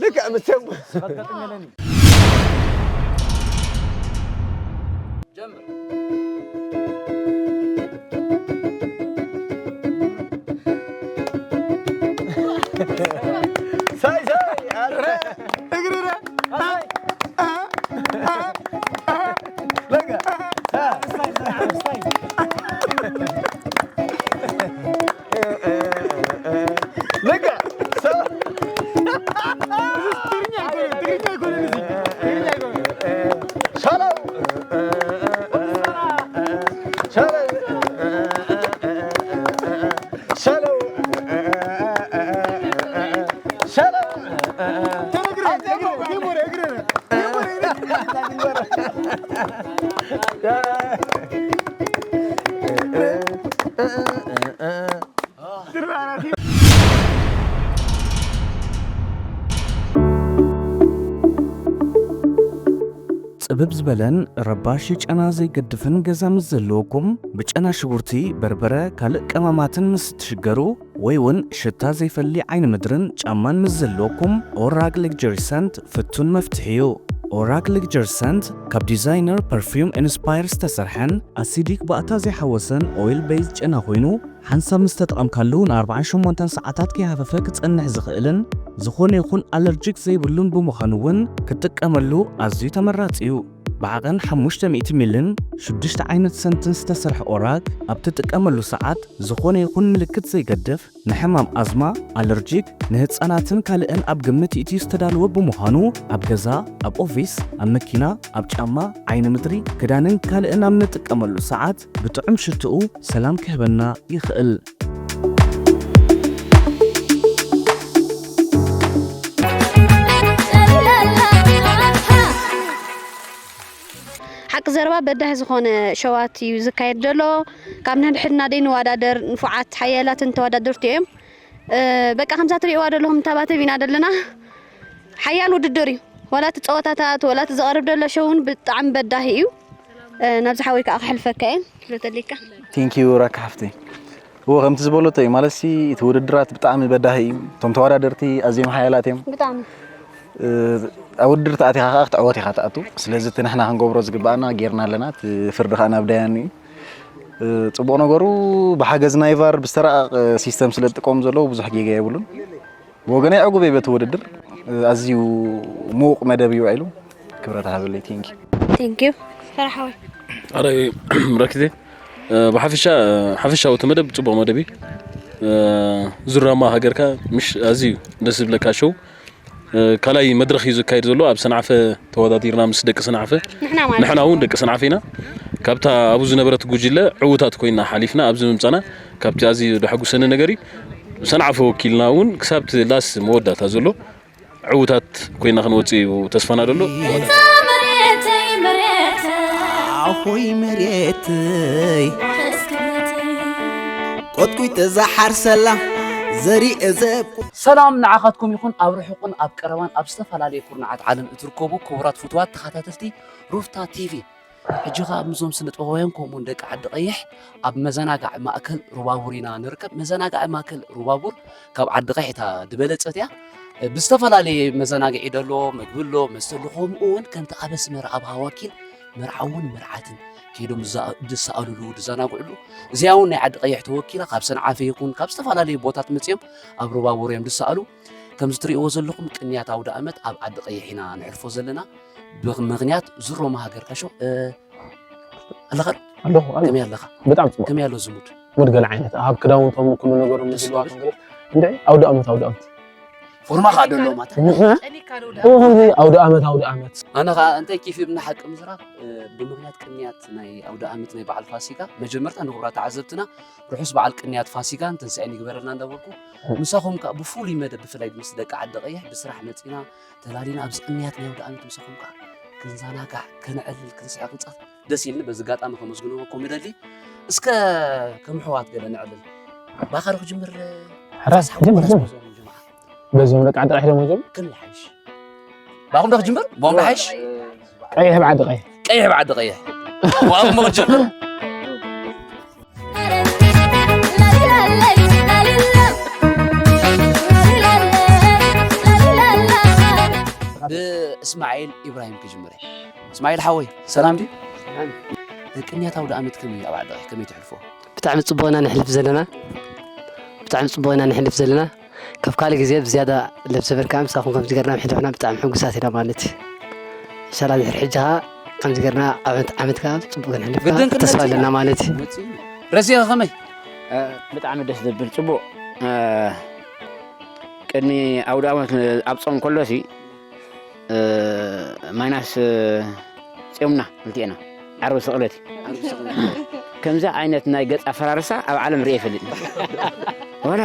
ልክዕ ምስ ጀምር። ሳይ ሳይ ኣረ እግርና ጽብብ ዝበለን ረባሺ ጨና ዘይገድፍን ገዛ ምስ ዘለወኩም፣ ብጨና ሽጉርቲ፣ በርበረ፣ ካልእ ቀማማትን ምስ እትሽገሩ፣ ወይ እውን ሽታ ዘይፈሊ ዓይኒ ምድርን ጫማን ምስ ዘለወኩም፣ ኦራግ ሌክጀሪ ሰንት ፍቱን መፍትሒ እዩ። ኦራግ ሌክጀሪ ሰንት ካብ ዲዛይነር ፐርፊውም ኢንስፓየር ዝተሰርሐን ኣሲዲክ ባእታ ዘይሓወሰን ኦይል ቤዝ ጨና ኮይኑ፣ ሓንሳብ ምስ ተጠቐምካሉ ንኣርባዓን ሸሞንተን ሰዓታት ከይሃፈፈ ክጸንሕ ዝኽእልን ዝኾነ ይኹን ኣለርጂክ ዘይብሉን ብምዃኑ እውን ክትጥቀመሉ ኣዝዩ ተመራጺ እዩ። ብዓቐን ሓሙሽተ ሚእቲ ሚልን ሽዱሽተ ዓይነት ሰንትን ዝተሰርሐ ኦራል ኣብ ትጥቀመሉ ሰዓት ዝኾነ ይኹን ምልክት ዘይገድፍ ንሕማም ኣዝማ፣ ኣለርጂክ፣ ንህፃናትን ካልእን ኣብ ግምት ይእትዩ ዝተዳለወ ብምዃኑ ኣብ ገዛ፣ ኣብ ኦፊስ፣ ኣብ መኪና፣ ኣብ ጫማ፣ ዓይኒ ምድሪ፣ ክዳንን ካልእን ኣብ ንጥቀመሉ ሰዓት ብጥዑም ሽትኡ ሰላም ክህበና ይኽእል። ሓቂ ዘረባ በዳሂ ዝኾነ ሸዋት እዩ ዝካየድ ዘሎ። ካብ ነንሕድና ደይ ንወዳደር ንፉዓት ሓያላትን ተወዳደርቲ እዮም። በቃ ከምዛ ትሪእዋ ዘለኹም ተባተብ ኢና ዘለና። ሓያል ውድድር እዩ። ዋላ እቲ ፀወታታት ዋላ እቲ ዝቐርብ ዘሎ ሸው እውን ብጣዕሚ በዳሂ እዩ። ናብዚ ሓወይ ከዓ ክሕልፈካ እየ። ክፍለተሊካ ቴንኪዩ ራካ ሓፍተይ። እወ ከምቲ ዝበለቶ እዩ ማለት ሲ እቲ ውድድራት ብጣዕሚ በዳሂ እዩ። እቶም ተወዳደርቲ ኣዝዮም ሓያላት እዮም። ብጣዕሚ ኣብ ውድድር ተኣቲኻ ከዓ ክትዕወት ኢኻ ትኣቱ። ስለዚ እቲ ንሕና ክንገብሮ ዝግባኣና ጌርና ኣለና። እቲ ፍርዲ ከዓ ናብ ዳያኑ እዩ። ጽቡቕ ነገሩ ብሓገዝ ናይ ቫር ብዝተረቐቐ ሲስተም ስለ ዝጥቀሙ ዘለዉ ብዙሕ ጌጋ የብሉን። ብወገነይ ዕጉብ እየ በቲ ውድድር። ኣዝዩ ምዉቕ መደብ እዩ ውዒሉ። ክብረት ሃበለይ። ቴንኪ ቴንኪዩ ፈረሓወይ ኣረ ረኪቴ ብሓፈሻ ሓፈሻዊ እቲ መደብ ፅቡቕ መደብ እዩ። ዙራማ ሃገርካ ምሽ ኣዝዩ ደስ ዝብለካ ሸው ካልኣይ መድረኽ እዩ ዝካየድ ዘሎ ኣብ ሰንዓፈ ተወዳዲርና ምስ ደቂ ሰንዓፈ ንሕና ማለት ንሕና እውን ደቂ ሰንዓፈ ኢና። ካብታ ኣብኡ ዝነበረት ጉጅለ ዕዉታት ኮይና ሓሊፍና ኣብዚ ምምፃና ካብቲ ኣዝዩ ደሐጉሰኒ ነገር እዩ። ሰንዓፈ ወኪልና እውን ክሳብቲ ላስ መወዳእታ ዘሎ ዕዉታት ኮይና ክንወፅእ እዩ ተስፋና ዘሎ። ኣኾይ መሬተይ ቆጥቁይ ተዛሓርሰላ ዘሪኤ ዘብቁ ሰላም ንዓኻትኩም ይኹን ኣብ ርሑቕን ኣብ ቀረባን ኣብ ዝተፈላለየ ኩርናዓት ዓለም እትርከቡ ክቡራት ፍቱዋት ተኸታተልቲ ሩፍታ ቲቪ። ሕጂ ኸኣ ምስዞም ስነ ጥበባውያን ከምኡውን ደቂ ዓዲ ቀይሕ ኣብ መዘናጋዒ ማእከል ሩባቡር ኢና ንርከብ። መዘናጋዒ ማእከል ሩባቡር ካብ ዓዲ ቀይሕ እታ ዝበለጸት እያ። ብዝተፈላለየ መዘናግዒ ደሎ፣ ምግቢ ኣሎ፣ መስተ ኣሎ፣ ከምኡ እውን ከምቲ ኣብ ኣስመራ ኣብ ሃዋኪን መርዓውን መርዓትን ከይዶም ዝሰኣልሉ ዝዘናግዕሉ እዚኣ እውን ናይ ዓዲ ቀይሕ ተወኪላ ካብ ሰንዓፈ ይኹን ካብ ዝተፈላለዩ ቦታት መፅኦም ኣብ ሩባቡር እዮም ዝሰኣሉ። ከምዚ ትሪእዎ ዘለኹም ቅንያት ኣውደ ኣመት ኣብ ዓዲ ቀይሕ ኢና ንሕልፎ ዘለና። ብምኽንያት ዝሮ መሃገር ካሾ ኣለኻ ኣለኹ ኣለኹ ከመይ ኣለኻ ብጣዕሚ ጽቡቅ ከመይ ኣሎ ዝሙድ ሙድ ገለ ዓይነት ኣብ ክዳውንቶም ኩሉ ነገሮም ዝልዋ ክንገለ እንደ ኣውደ ኣመት ኣውደ ኣመት ፎርማ ከዓ ደሎ ማታ እዎ ከምዚ ኣውደ ኣመት ኣውደ ኣመት ኣነ ከዓ እንታይ ኪፍ ብና ሓቂ ምስራኽ ብምኽንያት ቅንያት ናይ ኣውደ ኣመት ናይ በዓል ፋሲካ መጀመርታ ንክቡራት ተዓዘብትና ርሑስ በዓል ቅንያት ፋሲካን ትንሳኤን ይግበረልና እንዳበልኩ ምሳኹም ከዓ ብፍሉይ መደብ ብፍላይ ምስ ደቂ ዓዲ ቀይሕ ብስራሕ መፂና ተላሊና ኣብዚ ቅንያት ናይ ኣውደ ኣመት ምሳኹም ከዓ ክንዘናጋዕ ከነዕልል ክንስሐ ክንፃፍ ደስ ኢልኒ በዚ ኣጋጣሚ ከመስግንዎ ኮም ይደሊ እስከ ከም ኣሕዋት ገለ ነዕልል ባኻሪ ክጅምር ሕራስ ጀምር ጀምር በዞም ደቂ ዓዲ ቀይሕ ደሞ ጀምር ክን ይሓይሽ ባኹም ዶ ክጅምር ቦም ሓይሽ ቀይሕ ብዓዲ ቀይሕ ቀይሕ ብዓዲ ቀይሕ ዋኹም ክጅምር ብእስማዒል ኢብራሂም ክጅምር እየ እስማዒል ሓወይ ሰላም ድዩ ቅንያት ኣውደ ኣመት ከመይ ኣብ ዓዲ ቀይሕ ከመይ ትሕልፎ ብጣዕሚ ፅቡቅ ኢና ንሕልፍ ዘለና ብጣዕሚ ፅቡቅ ኢና ንሕልፍ ዘለና ካብ ካልእ ግዜ ብዝያዳ ለብሰበር ከዓ ምሳኹም ከምዚ ገርና ምሕልፍና ብጣዕሚ ሕጉሳት ኢና ማለት እዩ። ሰላም ድሕሪ ሕጂ ከዓ ከምዚ ገርና ዓመት ዓመት ከዓ ፅቡቅ ክንሕልፍ ከዓ ተስፋ ኣለና ማለት እዩ። ረሲኸ ከመይ? ብጣዕሚ ደስ ዘብል ፅቡቅ ቅድሚ ኣውደ ኣመት ኣብ ፆም ከሎሲ ማይናስ ፂዮምና ክልቲኤና ዓርቢ ስቕለት እዩ። ከምዚ ዓይነት ናይ ገፅ ኣፈራርሳ ኣብ ዓለም ርኤ ይፈልጥ ወላ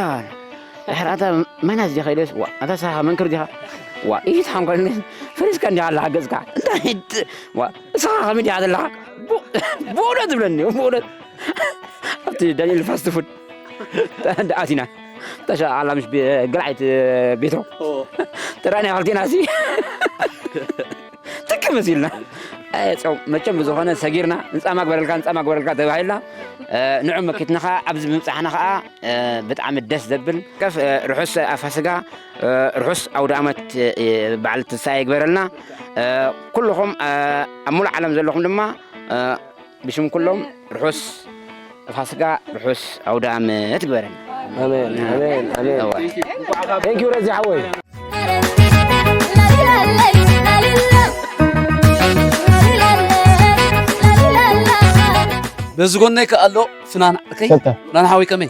ድሕር ኣታ ማይናስ ዲኻ ኢለስ ኣታ ሳኻ መንክር ዲኻ ዋ ኢት ሓንኳል ፈሪስካ እንዲኻ ኣለኻ ገፅካ እንታይ እስኻ ከመይ ዲኻ ዘለኻ ብእውነት ትብለኒ ብእውነት ኣብቲ ዳንኤል ፋስት ፉድ ኣቲና ተሻ ኣላ ምሽ ገልዓይት ቤትሮ ተራእና ክልቲና ሲ ትክ መሲልና መቸም ብዝኾነ ሰጊርና ንፃማ ግበረልካ ንፃማ ግበረልካ ተባሂልና ንዑ መኪትና ከዓ ኣብዚ ምብፃሕና ከዓ ብጣዕሚ ደስ ዘብል ከፍ ርሑስ ፋሲጋ ርሑስ ኣውደ ኣመት በዓል ትንሳኤ ይግበረልና ኩልኹም ኣብ ሙሉእ ዓለም ዘለኹም ድማ ብሽም ኩሎም ርሑስ ፋሲጋ ርሑስ ኣውደ ኣመት ይግበረና። ኣሜን ኣሜን ኣሜን። Thank you ረዚ ሓወይ። በዚ ጎነይ ከኣ ኣሎ ፍናን ዓርከይ። ሰተ። ፍናን ሓወይ ከመይ?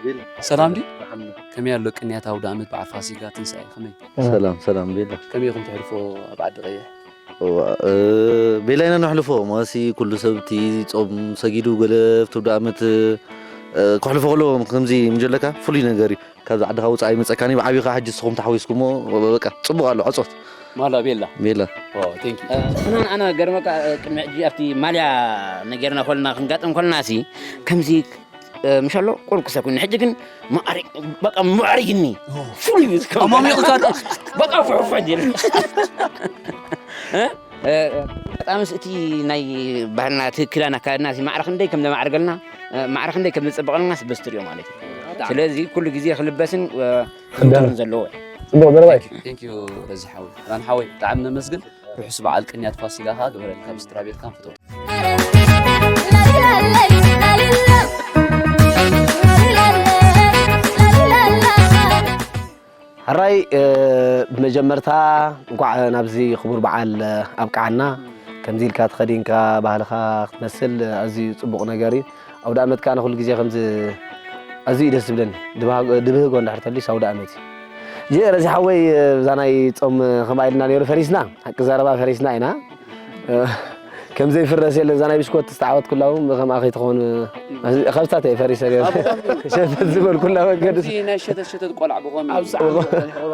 ቤላ ሰላም ድዩ? ብሓመድ። ከመይ ኣሎ ቅንያት ኣውደ ኣመት በዓል ፋሲጋ ትንሳኤ ከመይ? ሰላም ሰላም ቤላ። ከመይ ኢኹም ተሕልፎ ኣብ ዓዲ ቀይሕ? እዋ፣ እ፣ ቤላ ኢና ነሕልፎ ማሲ ኩሉ ሰብ እቲ ጾም ሰጊዱ ገለ ኣብቲ ኣውደ ኣመት እ፣ ከሕልፎ ከሎ ከምዚ ምጀለካ ፍሉይ ነገር እዩ። ካብዚ ዓድኻ ውፃእ ይመፀካኒ ብዓብኻ ሕጂ ንስኹም ተሓዊስኩሞ በቃ ፅቡቅ ኣሎ ዕፆት ማላ ቤላ ቤላ ኦ ቴንክ ዩ ፍናን ኣነ ገርመካ ቅድሚ ሕጂ ኣብቲ ማልያ ነጌርና ኮልና ክንጋጥም ኮልና ሲ ከምዚ ምሻሎ ቁርብ ክሰኩኒ ሕጂ ግን ማዕሪ በቃ ማዕሪግኒ ፍሉይ እዩ ዝከውን። ኣማሚቑካ ዶ? በቃ ፍሕፈጅ ኢሉ። እ? እ፣ በጣም እቲ ናይ ባህልና ትክክላን ኣካልና ማዕረ ክንደይ ከም ዘማዕርገልና ማዕረ ክንደይ ከም ዘፀበቐልና በዚ ትሪኦ ማለት እዩ። ስለዚ ኩሉ ግዜ ክልበስን ክውጠርን ዘለዎ እዩ። ጽቡቅ ዘረባ እዩ። ቴንክ ዩ ረዚ ሓወይ ራን ሓወይ ብጣዕሚ ነመስግን። ርሑስ በዓል ቅንያት ፋሲጋ ከኣ ግበረልካ ምስ ስድራ ቤትካን ፍቶ ሕራይ ብመጀመርታ እንኳዕ ናብዚ ክቡር በዓል ኣብቅዓና። ከምዚ ኢልካ ተኸዲንካ ባህልኻ ክትመስል ኣዝዩ ጽቡቕ ነገር እዩ። ኣውደ ኣመት ከኣ ንኹሉ ግዜ ከምዚ ኣዝዩ እዩ ደስ ዝብለኒ። ድብሃጎ- ድብህጎ እንድሕር ተልዩስ ኣውደ ኣመት እዩ። ጅ ረዚ ሓወይ እዛ ናይ ጾም ከምኣ ኢልና ነይሩ ፈሪስና። ሓቂ ዘረባ ፈሪስና ኢና። ከም ዘይፍረስ የለን እዛ ናይ ብሽኮት ዝተዓወትኩላ እውን ብከምኣ ከይትኸውን ካብስታት እየ ፈሪሰ ነይረ ሸፈት ዝበልኩላ መገዲ እዚ ናይ ሸተት ሸተት ቆልዓ ብኸም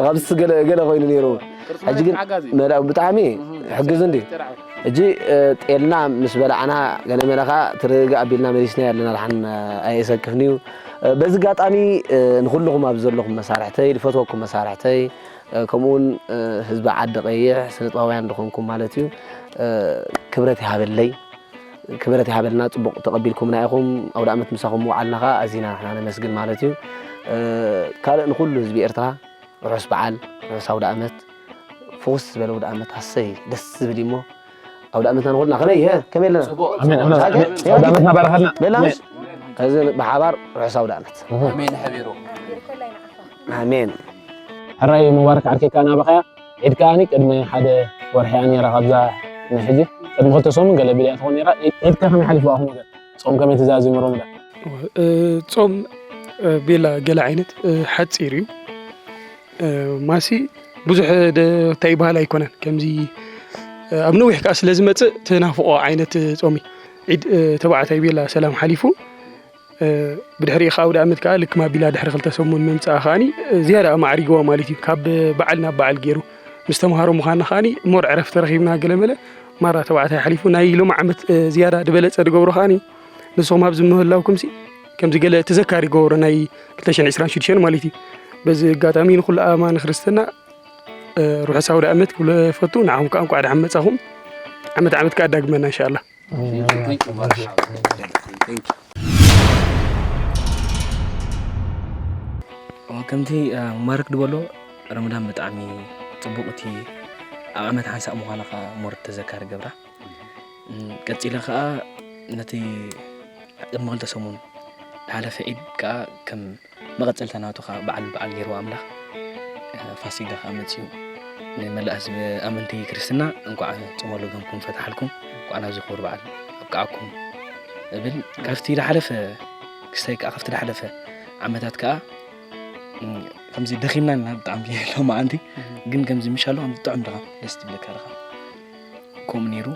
ካብስ ገለ ገለ ኮይኑ ነይሩ ሕጂ ግን መዳው ብጣዕሚ ሕግዝ እንዲ ሕጂ ጤልና ምስ በላዕና ገለ መለኻ ትርግ ኣቢልና መሊስና ኣለና ድሓን ኣየሰክፍን እዩ በዚ ኣጋጣሚ ንኩልኹም ኣብ ዘለኹም መሳርሕተይ ዝፈትወኩም መሳርሕተይ ከምኡ እውን ህዝቢ ዓዲ ቀይሕ ስነጥባውያን ዝኾንኩም ማለት እዩ ክብረት ይሃበለይ ክብረት ይሃበልና ፅቡቕ ተቐቢልኩምና ኢኹም ኣውደ ኣመት ምሳኹም ምውዓልና ከዓ ኣዚና ንሕና ነመስግን ማለት እዩ ካልእ ንኩሉ ህዝቢ ኤርትራ ርሑስ በዓል ርሑስ ኣውደ ኣመት ፍኹስ ዝበለ ኣውደ ኣመት ኣሰይ ደስ ዝብል እሞ ኣውደ ኣመትና ንኹልና ከመይ ከመይ ኣለና ኣውደ ኣመትና ባረኸልና ሌላ ከዚ ብሓባር ርሑስ ኣውደ ኣመት ኣሜን ሓቢሩ ኣሜን ሕራይ ሙባረክ ዓርከይ ከኣ ናባኻያ ዒድ ከኣኒ ቅድሚ ሓደ ወርሒ እያ ነይራ ካብዛ ናይ ሕጂ ቅድሚ ክልተ ሰሙን ገለ ቢልያ ትኾን ነይራ ዒድ ከ ከመይ ሓሊፉ ኣኹም ወገን ጾም ከመይ ተዛዚሙ ሮምዳን ጾም ቤላ ገለ ዓይነት ሓፂር እዩ ማሲ ብዙሕ እንታይ ይበሃል ኣይኮነን ከምዚ ኣብ ነዊሕ ከዓ ስለ ዝመፅእ ትናፍቆ ዓይነት ጾም እዩ ዒድ ተባዕታይ ቤላ ሰላም ሓሊፉ ብድሕሪኡ ከዓ ኣውደ ኣመት ከዓ ልክም ኣቢላ ድሕሪ ክልተ ሰሙን ምምፅኣ ከዓኒ ዝያዳ ኣማዕሪግዋ ማለት እዩ ካብ በዓል ናብ በዓል ገይሩ ምስ ተምሃሮ ምዃንና ከዓኒ ሞር ዕረፍቲ ረኺብና ገለመለ ማራ ተባዕታይ ሓሊፉ ናይ ሎሚ ዓመት ዝያዳ ዝበለፀ ዝገብሮ ከዓኒ ንስኹም ኣብዚ ምህላውኩም ሲ ከምዚ ገለ ተዘካሪ ይገብሮ ናይ ክልተ ሽሕን ዕስራን ሽዱሽተን ማለት እዩ በዚ ኣጋጣሚ ንኩሉ ኣማኒ ክርስትና ርሑስ ኣውደ ኣመት ክብሎ ፈቱ ንዓኹም ከዓ እንቋዕ ደሓን መፃኹም ዓመት ዓመት ከዓ ዳግመና እንሻላ ከምቲ ማርክ ድበሎ ረመዳን ብጣዕሚ ፅቡቅ እቲ ኣብ ዓመት ሓንሳእ ምዃና ከዓ ሞር ተዘካሪ ገብራ ቀፂለ ከዓ ነቲ ቅድሚ ክልተ ሰሙን ዝሓለፈ ዒድ ከዓ ከም መቐፀልታ ናቱ ከዓ በዓል በዓል ገይርዎ ኣምላኽ ፋሲጋ ከዓ መፅዩ ንመላእ ህዝቢ ኣመንቲ ክርስትና እንኳዕ ፅሞሎ ገምኩም ፈትሓልኩም እንኳዕ ናብዚ ክቡር በዓል ኣብቅዓኩም እብል ካብቲ ዝሓለፈ ክስታይ ከዓ ካብቲ ዝሓለፈ ዓመታት ከዓ ከምዚ ደኺምና ኢና ብጣዕሚ ሎማዓንቲ ግን ከምዚ ምሻሎ ከምዚ ጥዑም ድኻ ደስ ትብለካ ድኻ ከምኡ ነይሩ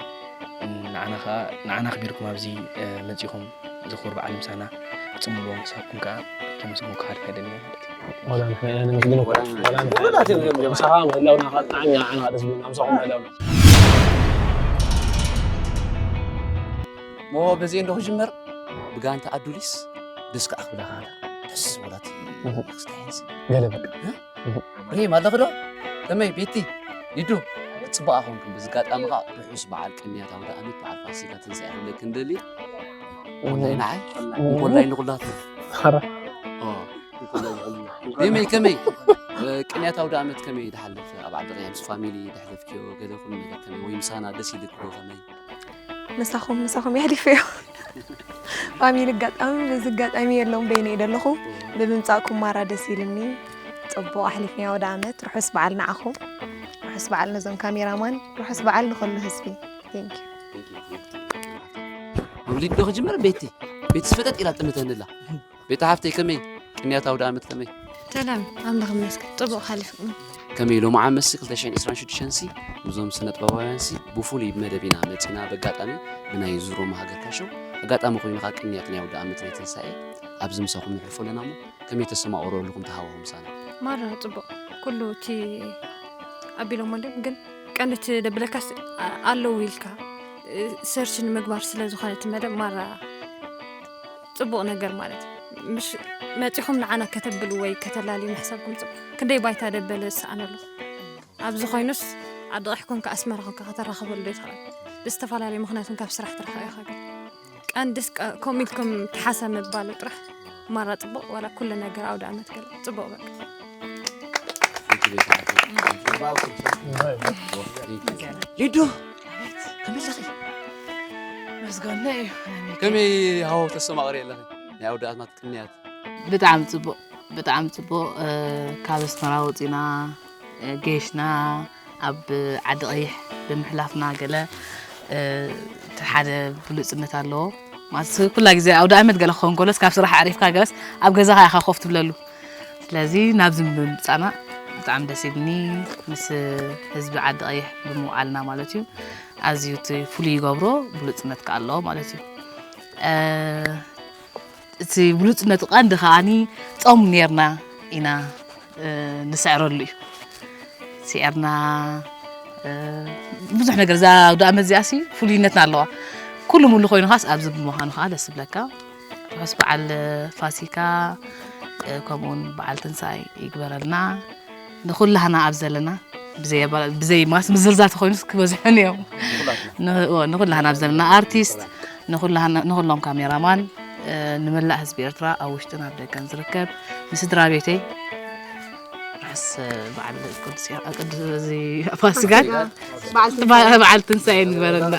ንዓና ከዓ ንዓና ኣኽቢርኩም ኣብዚ መፂኹም ዝኽቡር በዓል ምሳና ክፅምልዎ ምሳኩም ከዓ ከመስግን ክሓልፍ ኣይደልን ማለት እዩ ወላ ንሕና ኢና ነመስግነኩም ወላ ንሕና ምሳኻ ምህላውና ከዓ ብጣዕሚ ንዓና ደስ ብሉና ምሳኹም ምህላውና ሞ በዚ እንዶ ክጅመር ብጋንታ ኣዱሊስ ደስ ከዓ ክብለካ ደስ ዝብላት ክስታይ ገለ በቃ ሪም ኣለኺ ዶ ከመይ ቤቲ ሊዱ ክፅቡቅ ኣኾንኩም በዚ ኣጋጣሚ ከዓ ርሑስ በዓል ቅንያት ኣውደ ኣመት በዓል ፋሲካ ትንሳኤ ክብለኪ ንደሊ እንኮላይ ንዓይ እንኮላይ ንኩላትና ሪመይ ከመይ ቅንያት ኣውደ ኣመት ከመይ ድሓልፍ ኣብ ዓዲ ቀያ ምስ ፋሚሊ ድሕለፍክዮ ገለ ኩሉ ነገር ከመይ ወይ ምሳና ደስ ኢልክዶ ከመይ ምሳኹም ምሳኹም የሕሊፈዮ ፋሚሊ ኣጋጣሚ በዚ ኣጋጣሚ የለውም በይነ እየ ዘለኹ ብምምፃእኩም ማራ ደስ ኢልኒ ፅቡቕ ኣሕሊፍናዮ ወደ ኣመት ርሑስ በዓል ንዓኹም ርሑስ በዓል ነዞም ካሜራማን ርሑስ በዓል ንኸሉ ህዝቢ ቴንኪዩ ሊዱ ክጅምር ቤቲ ቤቲ ፈጠጥ ኢላ ጥምተንላ። ቤታ ሓፍተይ ከመይ? ቅንያት ኣውደ ኣመት ከመይ? ሰላም ኣምላኽ ይመስገን ጽቡቕ ሓሊፉ። ከመይ ሎማዓ መሲ ክልተ ሽሕን ዕስራን ሽዱሽተን ሲ ምስዞም ስነ ጥበባውያን ሲ ብፍሉይ መደብ ኢና መጺና። በጋጣሚ ብናይ ዙሮም ሃገር ካሾ ኣጋጣሚ ኮይኑ ከዓ ቅንያት ናይ ኣውደ ኣመት ናይ ትንሳኤ ኣብዚ ምሳኹም ንሕልፎ ኣለና እሞ ከመይ ተሰማቕሮ ኣለኹም ተሃዋሁ ምሳና? ማራ ጽቡቕ ኩሉ እቲ ኣቢሎም ኣለዉ ግን ቀንዲ እቲ ደብለካስ ኣለዉ ኢልካ ሰርች ንምግባር ስለ ዝኾነ እቲ መደብ ማራ ጽቡቕ ነገር ማለት እዩ። ምሽ መጺኹም ንዓና ከተብሉ ወይ ከተላልዩ ምሕሳብኩም ጽቡቕ። ክንደይ ባይታ ደበለ ዝሰኣነሉ ኣብዚ ኮይኑስ ዓዲ ቐይሕ ኮንካ ኣስመራ ኮንካ ከተራኸበሉ ዶ ይትኽእል? ብዝተፈላለዩ ምኽንያት እውን ካብ ስራሕ ትረኽቦ ኢኻ ግን ቀንድስ ቀ- ከምኡ ኢልኩም ተሓሰ ምባሉ ጥራሕ ማራ ጽቡቕ ዋላ ኩሉ ነገር ኣውደ ኣመት ገለ ጽቡቕ በቃ። ሊዱ ከመይ ኣለኺ? መስገነ እዩ። ከመይ ሃዋው ተሰማቕሪ ኣለኺ? ናይ ኣውደ ኣመት ቅንያት ብጣዕሚ ፅቡቅ ብጣዕሚ ፅቡቅ ካብ ኣስመራ ወፂና ገይሽና ኣብ ዓዲ ቀይሕ ብምሕላፍና ገለ እቲ ሓደ ብሉፅነት ኣለዎ ማለት ኩላ ግዜ ኣውደ ኣመት ገለ ክኸውን ከሎስ ካብ ስራሕ ዓሪፍካ ገለስ ኣብ ገዛኻ ኢኻ ኮፍ ትብለሉ ስለዚ ናብዚ ብምምፃና ብጣዕሚ ደስ ኢልኒ ምስ ህዝቢ ዓዲ ቀይሕ ብምውዓልና ማለት እዩ ኣዝዩ እቲ ፍሉይ ይገብሮ ብሉፅነት ከኣ ኣለዎ ማለት እዩ እቲ ብሉፅነቱ ቀንዲ ከዓኒ ፆም ነርና ኢና ንስዕረሉ እዩ ስዕርና ብዙሕ ነገር እዛ ኣውደ ኣመት እዚኣ ሲ ፍሉይነትና ኣለዋ ኩሉ ሙሉ ኮይኑ ካስ ኣብዚ ብምዃኑ ከዓ ደስ ይብለካ ርሑስ በዓል ፋሲካ ከምኡውን በዓል ትንሳኤ ይግበረልና ንኩላህና ኣብ ዘለና ብዘይ ማስ ምዝርዛር ተኮይኑስ ክበዝሑን እዮም ንኩላህና ኣብ ዘለና ኣርቲስት ንኩሎም ካሜራማን ንመላእ ህዝቢ ኤርትራ ኣብ ውሽጥን ኣብ ደገን ዝርከብ ንስድራ ቤተይ ርሑስ በዓል ቅዱስ ቅዱስ እዚ ፋሲካን በዓል ትንሳኤ ንግበረልና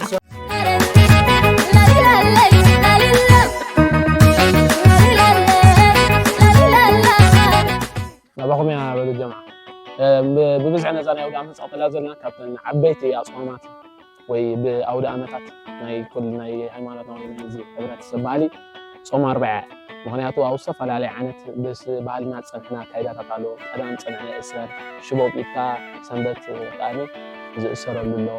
ናባኹም ኢና በሉ ጀምዓ ብብዝሒ ነፃ ናይ ኣውደ ኣመት ፀቕጠላ ዘለና ካብተን ዓበይቲ ኣፅዋማት ወይ ብኣውደ ኣመታት ናይ ኩል ናይ ሃይማኖታዊ ናይ ህብረተሰብ ባህሊ ፆም ኣርብዓ ምክንያቱ ኣብ ዝተፈላለየ ዓይነት ምስ ባህልና ዝፀንሐና ኣካይዳታት ኣሎ ቀዳም ፅንዐ እሰር ሽቦ ቂድካ ሰንበት ከኣኒ ዝእሰረሉ ኣሎ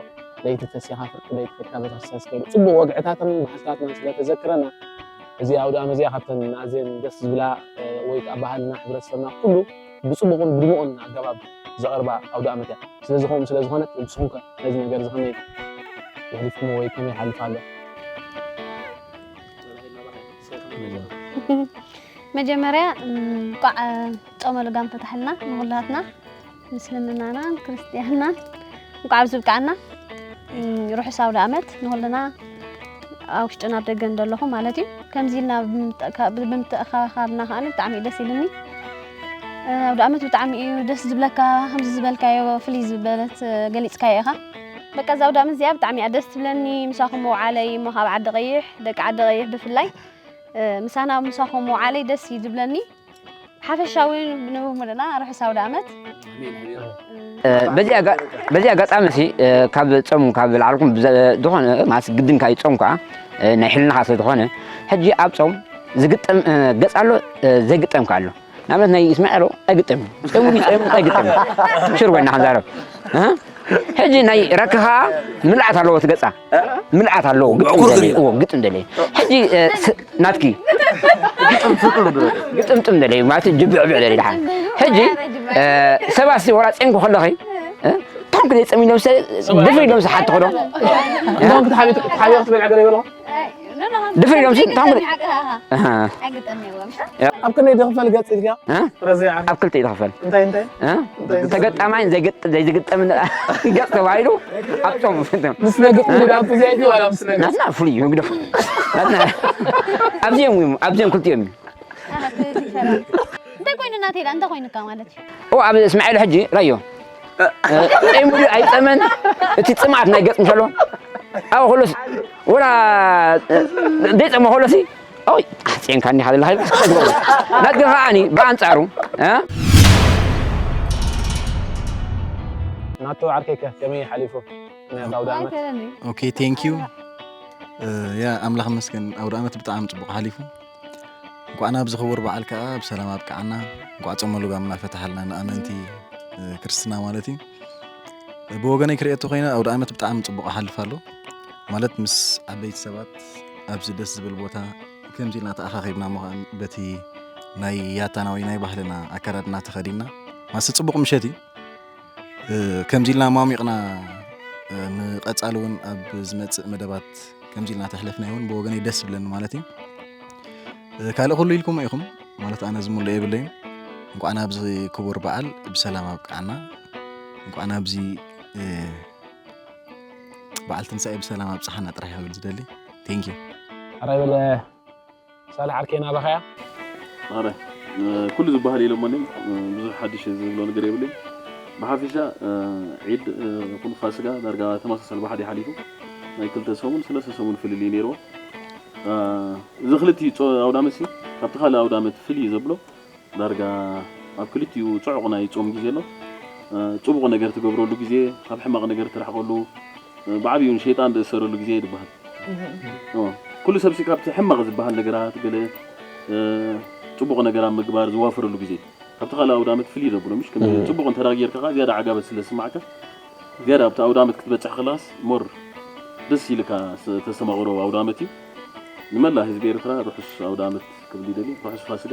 ለይቲ ተሲኻ ፍርቂ ለይቲ ከድካ ቤተክርስትያን ስከይዱ ፅቡቅ ወግዕታትን ባህልታትና ስለተዘክረና እዚ ኣውደ ኣመት እዚኣ ካብተን ኣዝየን ደስ ዝብላ ወይ ከዓ ባህልና ሕብረተሰብና ኩሉ ብፅቡቅን ብድሙቅን ኣገባብ ዘቅርባ ኣውደ ኣመት እያ ስለዚ ከምኡ ስለዝኮነት ንስኩም ከ ነዚ ነገር እዚ ከመይ የሕሊፍኩሞ ወይ ከመይ ይሓልፍ ኣሎ መጀመርያ እንቋዕ ጾመ ልጓም ፈታሕልና ንኩላትና ምስልምናና ክርስትያንናን እንቋዕ ኣብዚ ብቃዕና ርሑስ ኣውደ ኣመት ንኩልና ኣብ ውሽጥን ኣብ ደገን ዘለኹም ማለት እዩ ከምዚ ኢልና ብምትእኻኻብና ከዓ ብጣዕሚ እዩ ደስ ኢልኒ ኣውደ ኣመት ብጣዕሚ እዩ ደስ ዝብለካ ከምዚ ዝበልካዮ ፍልይ ዝበለት ገሊፅካዮ ኢኻ በቃ እዛ ኣውደ ኣመት እዚኣ ብጣዕሚ እያ ደስ ትብለኒ ምሳኹም መውዓለይ እሞ ካብ ዓዲ ቀይሕ ደቂ ዓዲ ቀይሕ ብፍላይ ምሳና ምሳኹም መውዓለይ ደስ እዩ ዝብለኒ ሓፈሻዊ ንብሙልና ርሑስ ኣውደ ኣመት በዚ ኣጋጣሚ ሲ ካብ ጾም ካብ ልዓልኩም ዝኾነ ማስ ግድን ካይ ጾም ከዓ ናይ ሕልናኻ ስለ ዝኾነ ሕጂ ኣብ ጾም ዝግጠም ገጽ ኣሎ ዘይግጠም ከዓ ኣሎ ንኣብነት ናይ እስማኤሎ ኣይግጠም ጾም ጾም ኣይግጠም ሽር ኮይና ክንዛረብ ሕጂ ናይ ረክኻ ምልዓት ኣለዎ ትገጻ ምልዓት ኣለዎ ግጥም ደለየ እዎ ግጥም ደለየ ሕጂ ናትኪ ግጥምጥም ደለዩ ማለት ጅብዕብዕ ደለዩ ድሓን ሕጂ ሰባት ሲ ወላ ጼምኩ ከለኺ ታንኩ ዘይጸም ኢሎም ድፍር ኢሎም ዝሓትኹ ዶ ድፍር ኢሎም ታንኩ ኣብ ከመይ ድኽፈል ገጽ ኢልካ ኣብ ክልተ ይትኽፈል ተገጣማይን ዘይዝግጠምን ገጽ ተባሂሉ ኣብቶም ናትና ፍሉይ እዩ ግደፍ ኣብዚኦም ኣብዚኦም ክልቲኦም እዩ እንታይ ኮይኑ ናተይ እንታይ ኮይኑካ ማለት እዩ ኣብ እስማኤል ሕጂ ራዮ ጸይሙ ኣይጸመን እቲ ጽማት ናይ ገጽ ምሸሎ ኣብ ከሎስ ወላ ዘይጸሞ ከሎሲ ኦይ ኣሕፅየንካ እንዲኻ ዘለኻ ኢልካ ክትሰግሮ ናትካ ከዓኒ ብኣንፃሩ ናቱ ዓርከይከ ከመይ ሓሊፉ ናይ ኣውደ ዓመት okay thank you ያ ኣምላኽ መስገን ኣውደ ዓመት ብጣዕሚ ጽቡቕ ሓሊፉ። እንኳዕ ናብዚ ክቡር በዓል ከኣ ብሰላም ኣብቅዓና። እንኳዕ ጾመ ልጓምና ፈትሓልና ንኣመንቲ ክርስትና ማለት እዩ። ብወገነይ ክርእየቶ ኮይነ ኣውደ ዓመት ብጣዕሚ ጽቡቕ ኣሓልፍ ኣሎ። ማለት ምስ ዓበይቲ ሰባት ኣብዚ ደስ ዝብል ቦታ ከምዚ ኢልና ተኣኻኺብና እሞ ከኣ በቲ ናይ ያታና ወይ ናይ ባህልና ኣከዳድና ተኸዲንና ማስ ጽቡቕ ምሸት እዩ። ከምዚ ኢልና ሟሚቕና ንቐጻሊ እውን ኣብ ዝመጽእ መደባት ከምዚ ኢልና ተሕለፍና እውን ብወገነይ ደስ ይብለኒ ማለት እዩ። ካልእ ኩሉ ኢልኩሞ ኢኹም ማለት ኣነ ዝምልኦ የብለይን። እንኳዕ ናብዚ ክቡር በዓል ብሰላም ኣብቅዓና። እንኳዕ ናብዚ በዓል ትንሳኤ ብሰላም ኣብጽሓና ጥራሕ ይብል ዝደሊ። Thank you። ኣራይ በለ ሳልሕ ዓርከይ ናባኻያ። ኣረ ኩሉ ዝበሃል ኢሎሞኒ ብዙሕ ሓድሽ ዝብሎ ነገር የብለይ። ብሓፊሻ ዒድ ኩሉ ፋሲጋ ዳርጋ ተመሳሳሊ ብሓደ ሓሊፉ ናይ ክልተ ሰሙን ሰለስተ ሰሙን ፍልልይ ነይርዎ። እዚ ክልቲኡ ኣውዳመት ሲ ካብቲ ካልእ ኣውዳመት ፍልይ ዘብሎ ዳርጋ ኣብ ክልቲኡ ጽዑቕ ናይ ጾም ግዜ ኣሎ። ጽቡቕ ነገር ትገብረሉ ግዜ፣ ካብ ሕማቕ ነገር ትርሕቐሉ፣ ብዓብዩ ንሸይጣን ዝእሰረሉ ግዜ እዩ ዝበሃል። ኩሉ ሰብ ሲ ካብቲ ሕማቕ ዝበሃል ነገራት ገለ ጽቡቕ ነገር ኣብ ምግባር ዝዋፈረሉ ግዜ ካብቲ ካልእ ኣውዳመት ፍልይ ዘብሎ ምሽ ጽቡቕ እንተ ጌርካ ዝያዳ ዓጋበት ስለ ዝስማዕካ ዝያዳ ኣብቲ ኣውዳመት ክትበጽሕ ከላስ ሞር ደስ ኢልካ ተስተማቕሮ ኣውዳመት እዩ። ንመላ ህዝቢ ኤርትራ ርሑስ ኣውዳመት ክብል ይደሊ። ርሑስ ፋሲጋ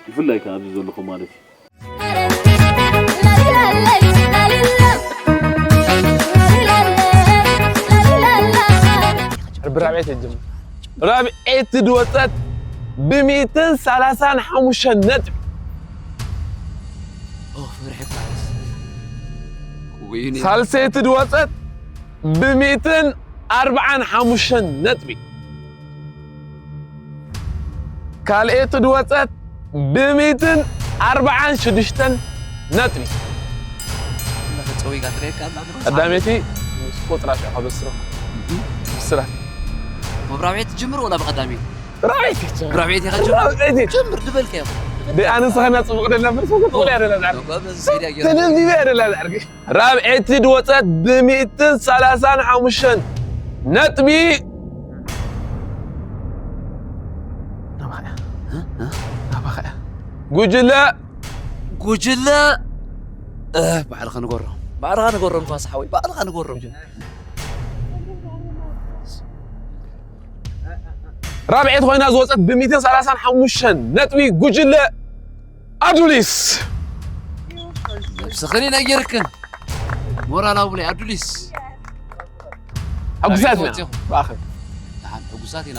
ብፍላይ ከኣ ኣብዚ ዘለኹም ማለት እዩ። ብራብዒት እጅም ራብዒት ድወፀት ብሚእትን ሰላሳን ሓሙሽተን ነጥቢ ሳልሰይቲ ድወፀት ብሚእትን ኣርብዓን ሓሙሽተን ነጥቢ ካልኤቲ ድወፀት ብሚእትን ኣርብዓን ሽዱሽተን ነጥቢ ቀዳመይቲ ቁፅራ ሽዑ ከበስሮ ብስራት ብራብዒት ትጅምር ወላ ብቀዳመይቲ ራብዒት ብራብዒት ኢኻ ጀምር ጀምር ድበልካዮ ኣነ ንስኻ እና ፅቡቕ ደላ መልሶ ትኽእል እያ ደላ ዝዓርግ ተደብዲበ እያ ደላ ዝዓርግ ራብዐይቲ ድወፀት ብሚእትን ሰላሳን ሓሙሽተን ነጥቢ ጉጅለ ጉጅለ ባዕልኻ ንገሮ ባዕልኻ ንገሮ ንፋስ ሓወይ ባዕልኻ ንገሮ ራብዐይቲ ኮይና ዝወፀት ብሚእትን ሰላሳን ሓሙሽተን ነጥቢ ጉጅለ ኣዱሊስ ነብስኽን ነጊርክን ሞራል ኣቡለይ ኣዱሊስ ሕጉሳት ኢና ብኣኽን ደሓን ሕጉሳት ኢና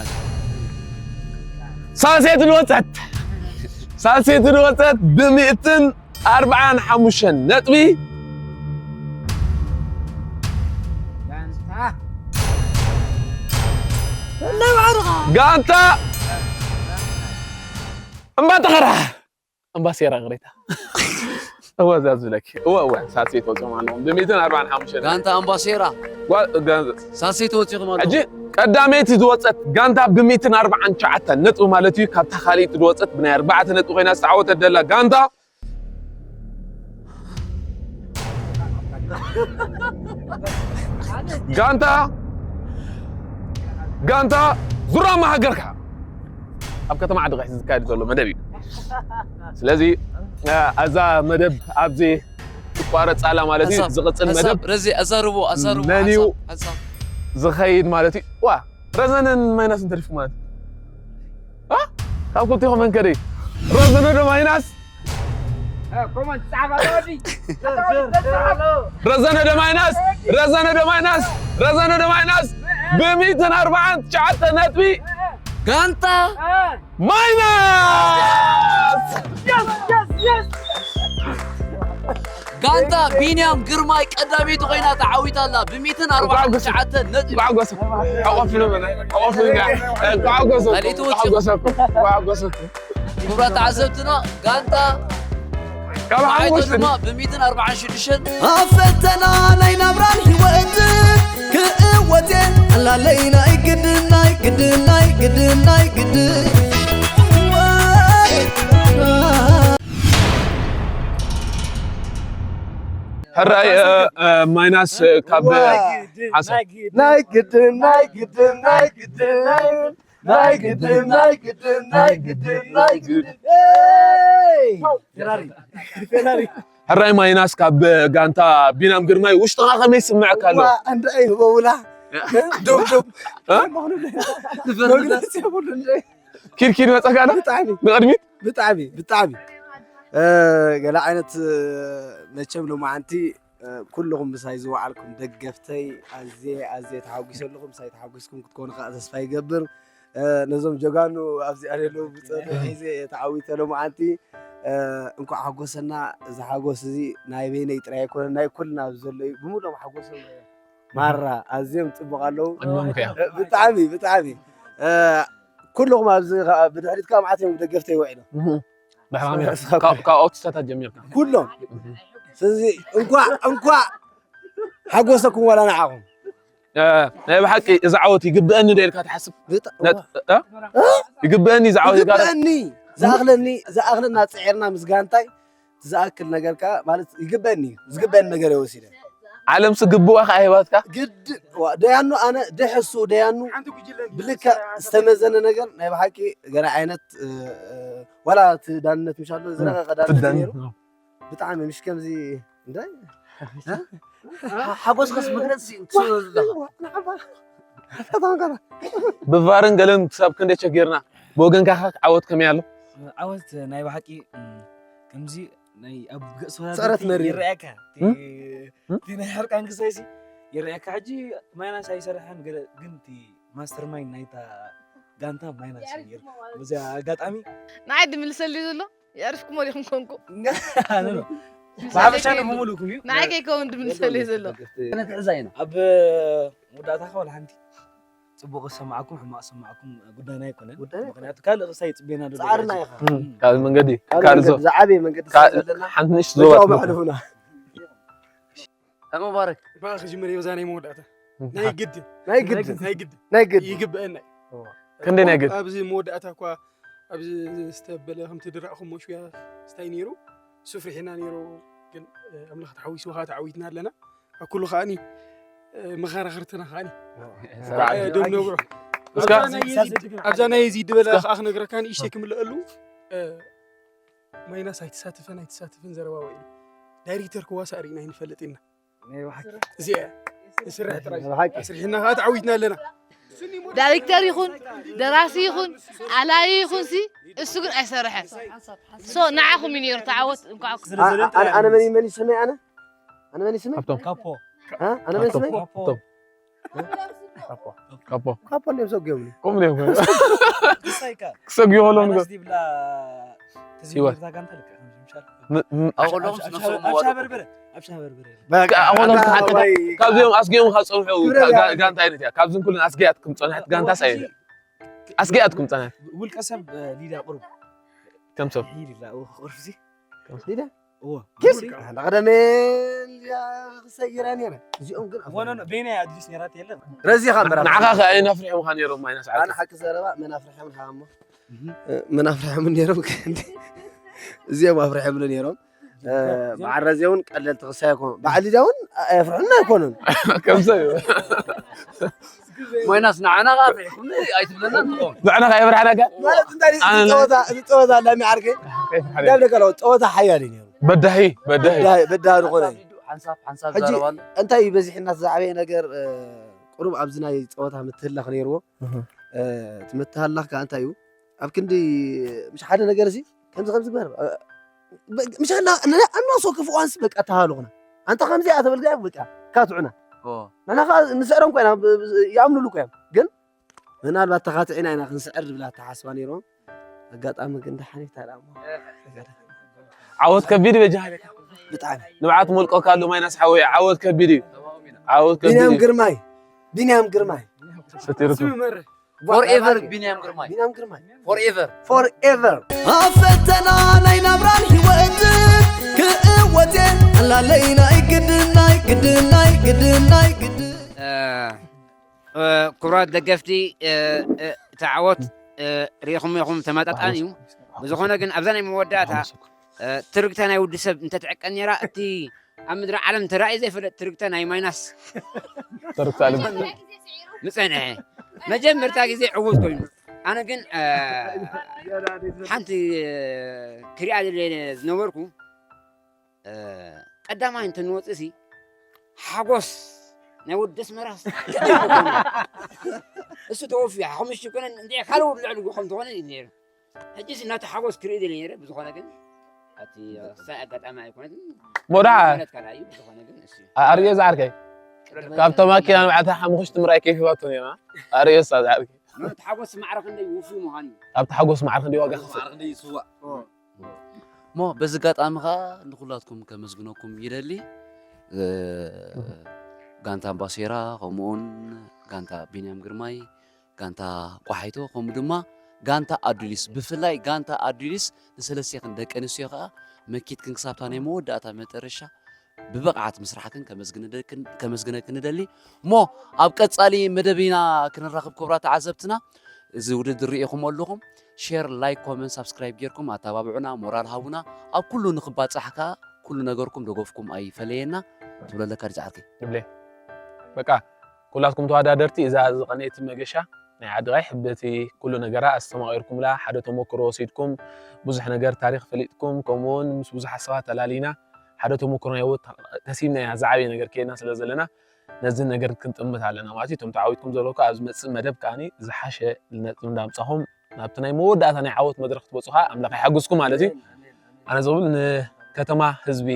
ሳልሰይቲ ንወፀት ሳልሰይቲ ንወፀት ብሚእትን ኣርብዓን ሓሙሽተን ነጥቢ ጋንታ እምባ ተኸራ እምባ ሴራ ቅሬታ እወ እዛ ዝብለኪ እወ እወ ሳልሰይቲ ወፂኦም ኣለዎም ብሚእትን ኣርባዓን ሓሙሽተን ጋንታ ኣምባሴራ ሳልሰይቲ ወፂኹም ኣለዎም ቀዳመይቲ ዝወፀት ጋንታ ብሚእትን ኣርባዓን ትሽዓተን ነጥቢ ማለት እዩ ካብታ ካልኣይቲ ዝወፀት ብናይ ኣርባዕተ ነጥቢ ኮይና ዝተዓወተት ደላ ጋንታ ጋንታ ጋንታ ዙራማ ሃገርካ ኣብ ከተማ ዓዲ ቀይሕ ዝካየድ ዘሎ መደብ እዩ ስለዚ እዛ መደብ ኣብዚ ትቋረፅ ኣላ ማለት እዩ ዝቕፅል መደብ ረዚ ኣዛርቦ ኣዛርቦ መን እዩ ዝኸይድ ማለት እዩ ዋ ረዘነን ማይናስ እንተሪፉ ማለት ካብ ክልቲኹም መንከደይ ረዘነ ዶ ማይናስ ረዘነ ዶ ማይናስ ረዘነ ዶ ማይናስ ረዘነ ዶ ማይናስ ብሚእትን ኣርባዓን ትሽዓተ ነጥቢ ጋንታ ማይናስ ጋንታ ቢንያም ግርማይ ቀዳመይቲ ኮይና ተዓዊታ ኣላ ብሚእትን ኣርባዓን ትሽዓተ ነጥቢ። ክቡራት ተዓዘብትና ጋንታ ካብ ሓሙሽተ ድማ ብሚእትን ኣርባዓን ሽዱሽተን ኣብ ፈተና ናይ ናብራን ህይወትን ክእወት እየ ኣላለይ ናይ ግድን ናይ ግድን ናይ ግድን ናይ ግድን ሕራይ ማይናስ ካብ ሓንሳብ ናይ ግድን ናይ ግድን ናይ ግድን ናይ ግድን ናይ ግድን ናይ ግድን ናይ ግድን ሕራይ ማይናስ ካብ ጋንታ ቢናም ግርማይ ውሽጥኻ ከመይ ይስምዐካ ኣሎ? እንድዒ ህበውላ ዶብ ዶብ መግለፂ የብሉ እንድዒ ኪድ ኪድ መፀካ ዶ ብጣዕሚ ንቅድሚት ብጣዕሚ ብጣዕሚ ገለ ዓይነት መቸም ሎማዓንቲ ኩልኹም ምሳይ ዝወዓልኩም ደገፍተይ ኣዝየ ኣዝየ ተሓጒሰ ኣለኹ። ምሳይ ተሓጒስኩም ክትኮኑ ከዓ ተስፋ ይገብር። ነዞም ጀጋኑ ኣብዚኣ ዘለዉ ብፀርሒ ሒዘ ተዓዊተ ሎማዓንቲ እንኳዕ ሓጎሰና። እዚ ሓጎስ እዚ ናይ በይነይ ጥራይ ኣይኮነን ናይ ኩልና ኣብዚ ዘሎ እዩ። ብምሉኦም ሓጎሶም ማራ ኣዝዮም ፅቡቕ ኣለዉ። ዕድመም ከያ ብጣዕሚ ብጣዕሚ ኩልኹም ኣብዚ ብድሕሪት ከዓ መዓት እዮም ደገፍተይ ውዒሎም። ካብ ኣውቲስታታት ጀሚርካ ኩሎም ስለዚ እንኳዕ እንኳዕ ሓጎሰኩም ዋላ ንዓኹም ናይ ብሓቂ እዚ ዓወት ይግብአኒ ዶ ኢልካ ትሓስብ? ይግብአኒ እዚ ዓወት ኢልካ ዶ? ይግብአኒ ዝኣኽለኒ ዝኣኽለና ፅዒርና ምስ ጋንታይ ዝኣክል ነገር ከዓ ማለት ይግበኒ እዩ። ዝግበኒ ነገር እየ ወሲደ። ዓለምሲ ግብዋ ከዓ ሂባትካ? ግድ ዋ፣ ደያኑ ኣነ ደሐሱ ደያኑ ብልክዕ ዝተመዘነ ነገር ናይ ብሓቂ ገለ ዓይነት እ፣ እ፣ ዋላ እቲ ዳንነት ምሻሎ ዝረቐቐ ዳንነት ትዳን ነይሩ። ብጣዕሚ ምሽ ከምዚ እንታይ ሓጎስካስ መግለፂ ትስእሉ ኣለኻ። ፈታንካና ብቫርን ገለን ክሳብ ክንደይ ቸጊርና ብወገንካ ከ ዓወት ከመይ ኣሎ? ዓወት ናይ ብሓቂ እም፣ ከምዚ ናይ ኣብ ገፅ ፀረት መሪር። ይረኣየካ እቲ እም? እቲ ናይ ሕርቃን ግዜ ሲ ይረኣየካ ሕጂ ማይናስ ኣይሰርሐን ገለ ግን እቲ ማስተር ማይንድ ናይታ ጋንታ ማይናስ እዩ ነይሩ። በዚ ኣጋጣሚ ንዓይ ድምልሰሉ ዘሎ የዕርፍኩሞ ዲኹም ኮንኩ ብሓፈሻ ንምሉእኩም እዩ ንዓይ ከይከውን ድምልሰሉ ዘሎ ነትዕዛ ኢና ኣብ መወዳእታ ከ ወላ ሓንቲ ፅቡቅ ዝሰማዕኩም ሕማቅ ዝሰማዕኩም ጉዳይና ኣይኮነን ጉዳይ ምክንያቱ ካልእ ክሳይ ፅቤና ዶ ፃዕርና ኢኻ ካልእ መንገዲ ካልእ ካልእ ዞ መንገዲ ዝዓበየ መንገዲ ካ- ስለ ዘለና ሓንቲ ንእሽቶ በዛው ዞባት መሕልፉና ተመባረክ በቃ ክጅምር እየ በዛ ናይ መወዳእታ ናይ ግድን ናይ ግድን ናይ ግድን ናይ ግድን ይግብአና እዩ ክንደይ ናይ ግድን ኣብዚ መወዳእታ እኳ ኣብዚ ዝተበለ ከምቲ ድራእኹም መሽያ ስታይ ነይሩ እሱ ፍሪሕና ነይሩ ግን ኣምላኽ ተሓዊሱ ከዓ ተዓዊትና ኣለና ኣብ ኩሉ ከዓኒ መኸራኽርትና ከዓኒ ደም ነብሮ እስካ ኣብዛ ናይ እዚ ድበለ ከዓ ክነግረካ ንእሽተይ ክምልአሉ ማይናስ ኣይትሳተፈን ኣይትሳተፍን ዘረባ ውዒሉ ዳይሬክተር ክዋሳእ ርኢና ኣይንፈልጥ ኢና እዚኣ ንስራሕ ጥራይ ኣስሪሕና ከዓ ተዓዊትና ኣለና ዳይሬክተር ይኹን ደራሲ ይኹን ኣላዩ ይኹን ሲ እሱ ግን ኣይሰርሐን ሶ ንዓኹም እዩ ነይሩ ተዓወት እንኳዕ ኣነ መን መን ይስመይ ኣነ ኣነ መን ይስመይ ካብቶም ካፖ ኣነ መን ይስመይ ካብቶም ካፖ ካፖ እንዲም ሰጉ የብሉ ቁም ዲም ክሰጉ ይኸሎም ማይናስ ዲብላ ህይወት። ተዝሚርታ ጋንታ ልክዕ ከምዚ ምሻል ኣቆሎም ስነሶም ኣብሻ በርበረ ኣብሻ በርበረ ኣቆሎም ተሓተካ ካብዚኦም ኣስጊኦም ካብ ፀንሑ ጋንታ ዓይነት እያ ካብዝን ኩልን ኣስጊኣትኩም ፀንሐት ጋንታ ሳይለ ኣስጊኣትኩም ፀንሐት ውልቀ ሰብ ሊዳ ቁሩብ ከም ሰብ ሊዳ ቁሩብ ሲ ሊዳ እዎ ኪስ ቀደመ ክሰይራ ነረ እዚኦም ግን ወኖ በይና ኣድሊስ ነራት የለን ረዚኻ ምራ ንዓኻ ከ ኣይናፍሪሖምካ ነይሮም ኣይነስዓት ኣነ ሓቂ ዘረባ መናፍርሖም ሃሞ መናፍርሖም ነይሮም እዚኦም ኣፍርሖም ነይሮም በዓል ረዜ እውን ቀለልቲ ክሳይ ኣይኮኑ በዓል ሊዳ እውን ኣየፍርሑና ኣይኮኑን ከም ሰብ እዩ ሞይናስ ንዓና ቃ ፍሒኹም ኣይትብለና እንትኾን ንዕና ከየፍርሓናካ ማለት እንታይ እዩ? እዚ ፀወታ እዚ ፀወታ ኣላ ሚዓርከይ እንዳብ ደቀ ኣለዎ ፀወታ ሓያል እዩ ነይሩ በዳሂ በዳሂ በዳሂ- በዳሂ ዝኾነ እዩ። ሓንሳብ ሓንሳብ ሕጂ- ዘረባሉ እንታይ እዩ በዚሕና ዝዛዕበየ ነገር እ፣ ቁሩብ ኣብዚ ናይ ፀወታ ምትህላኽ ነይርዎ እህ። እ፣ እቲ ምትህላኽ ከዓ እንታይ እዩ ኣብ ክንዲ ምሽ ሓደ ነገር እዚ ከምዚ ከምዚ ግበር እ፣ በ- ምሽ ኣና ኣናሶ ክፍዋንስ በቃ ተሃሉኹና ኣንተ ከምዚ ኣተበልጋ በቃ ካትዑና ኦ፣ ንሕና ከዓ ንስዕሮም ኮይና ብ- ብ- ይኣምኑሉ እኮ እዮም ግን ምናልባት ተኻትዒና ኢና ክንስዕር ዝብላ ኣተሓስባ ነይሮም ኣጋጣሚ ግን ደሓኒታ ደኣ እሞ ዓወት ከቢድ በጃ ብጣዕሚ ንብዓት ሞልቆካ ኣሎ ማይናስ ሓወይ ዓወት ከቢድ እዩ ዓወት ከቢድ ቢንያም እዩ ግርማይ ቢንያም ግርማይ ሰቲርኩም ስሚ መረ ፎርኤቨር ቢንያም ግርማይ ቢንያም ግርማይ ፎርኤቨር ፎርኤቨር ኣብ ፈተና ናይ ናብራን ህይወት ክእወት እየ ኣላለይ ናይ ግድን ናይ ግድን ናይ ግድን ናይ ግድን ክቡራት ደገፍቲ እቲ ዓወት ርኢኹም ኢኹም ተመጣጣኒ እዩ ብዝኾነ ግን ኣብዛ ናይ መወዳእታ ትርግታ ናይ ውዲ ሰብ እንተትዕቀን ነራ እቲ ኣብ ምድሪ ዓለም ተራእዩ ዘይፈልጥ ትርግተ ናይ ማይናስ ተርታ ልብ ምጸንሐ መጀመርታ ግዜ ዕዉት ኮይኑ ኣነ ግን ሓንቲ ክሪኣ ዝደለ ዝነበርኩ ቀዳማይ እንተንወፅእ ሲ ሓጎስ ናይ ወዲ ኣስመራስ እሱ ተወፊ ሓሙሽተ ኮነ እንዲ ካልእ ልዕሊ ከም ዝኾነ እዩ ነይሩ ሕጂ ሲ እናተ ሓጎስ ክርኢ ደለ ነይረ ብዝኾነ ግን ኣቲ ሳይ ኣጋጣሚ ኣይኮነትን ሞዳ ማለት ካልኣዩ ብዝኾነ ግን እሱ ኣርእዮ ዝዓርከይ ካብቶም ኣኪና ንባዕልታ ሓሙኽሽቲ ምርኣይ ከይፊባቶ ነይራ ኣርእዮ ሳ ዝዓርከይ ማለት ሓጎስ ማዕረ ክንደይ ውፉይ ምዃን እዩ ኣብቲ ሓጎስ ማዕረ ክንደይ ዋጋ ክፍል ማዕረ ክንደይ ይስዋእ እሞ በዚ ኣጋጣሚ ከዓ ንኩላትኩም ከመስግነኩም ይደሊ እ፣ ጋንታ ኣምባሴራ ከምኡውን ጋንታ ቢንያም ግርማይ ጋንታ ቋሓይቶ ከምኡ ድማ ጋንታ ኣዱሊስ ብፍላይ ጋንታ ኣዱሊስ ንሰለስቴክን ደቂ ኣንስትዮ ከዓ መኪትክን ክሳብታ ናይ መወዳእታ መጠረሻ ብብቕዓት ምስራሕክን ከመስግነክን ንደሊ እሞ ኣብ ቀፃሊ መደብ ኢና ክንራኽብ ክቡራት ተዓዘብትና እዚ ውድድር ርኢኹም ኣለኹም ሼር ላይክ ኮመንት ሳብስክራይብ ጌርኩም ኣተባብዑና ሞራል ሃቡና ኣብ ኩሉ ንክባፃሕ ከዓ ኩሉ ነገርኩም ደገፍኩም ኣይፈለየና ትብሎ ኣለካ ድዛዓርከይ ይብለ በቃ ኩላትኩም ተወዳደርቲ እዛ ዝቐነየት መገሻ ናይ ዓዲ ቃይሕ በቲ ኩሉ ነገራ ኣስተማቒርኩምላ ሓደ ተመክሮ ወሲድኩም ብዙሕ ነገር ታሪክ ፈሊጥኩም ከምኡውን ምስ ብዙሓት ሰባት ተላሊና ሓደ ተመክሮ ናይ ወት ከሲብና ኢና ዝዓበየ ነገር ከይድና ስለ ዘለና ነዚ ነገር ክንጥምት ኣለና ማለት እዩ እቶም ተዓዊትኩም ዘለኩ ኣብ ዝመፅእ መደብ ከዓኒ ዝሓሸ ነጥቢ እንዳምፃኹም ናብቲ ናይ መወዳእታ ናይ ዓወት መድረክ ክትበፁ ከዓ ኣምላኽ ይሓግዝኩም ማለት እዩ ኣነ ዝብል ንከተማ ህዝቢ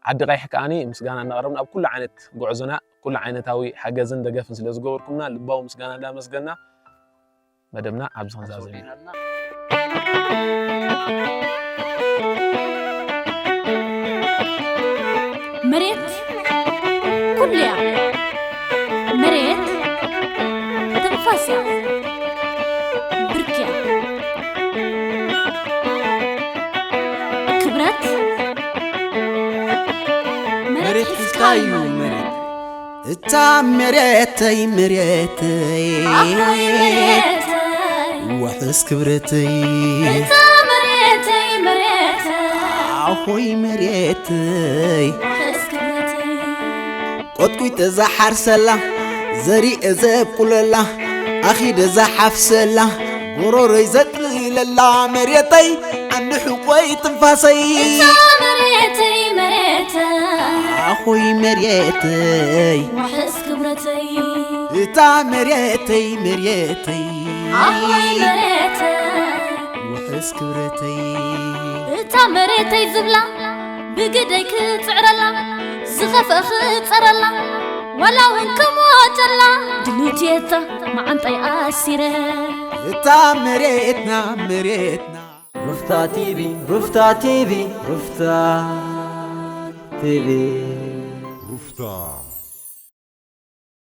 ዓዲ ቀይሕ ከዓኒ ምስጋና እናቕረብና ኣብ ኩሉ ዓይነት ጉዕዞና ኩሉ ዓይነታዊ ሓገዝን ደገፍን ስለ ዝገበርኩምና ልባዊ ምስጋና እንዳመስገና መደብና ኣብዚ ክንዛዘም ኢና። መሬት ኩሉ እያ መሬት ትንፋስ እያ ብርክ እያ ክብረት መሬት ሒዝካ እዩ መሬት እታ መሬተይ መሬተይ ውሕስ ክብረተይ እታ መሬተይ መሬተይ ኣሆይ መሬተይ ውሕስ ክብረተይ ቆጥቂጠ ዝሓርሰላ ዘሪኤ ዘብቁለላ ኣኺደ ዝሓፍሰላ ጎሮሮይ ዘጥልለላ መሬተይ ዓንዲ ሕቆይ ትንፋሰይ እታ መሬተይ መሬተይ ኣኾይ መሬተይ ውሕስ ክብረተይ እታ መሬተይ መሬተይ ኣኾይ መሬተይ ውሕስ ክብረተይ እታ መሬተይ ዝብላ ብግደይ ክፅዕረላ ዝኸፍአ ክፀረላ ዋላ እውን ክሞተላ ድልውትየታ መዓንጣይ ኣሲረ እታ መሬትና መሬትና ሩፍታ ቲቪ ሩፍታ ቲቪ ሩፍታ ቲቪ ሩፍታ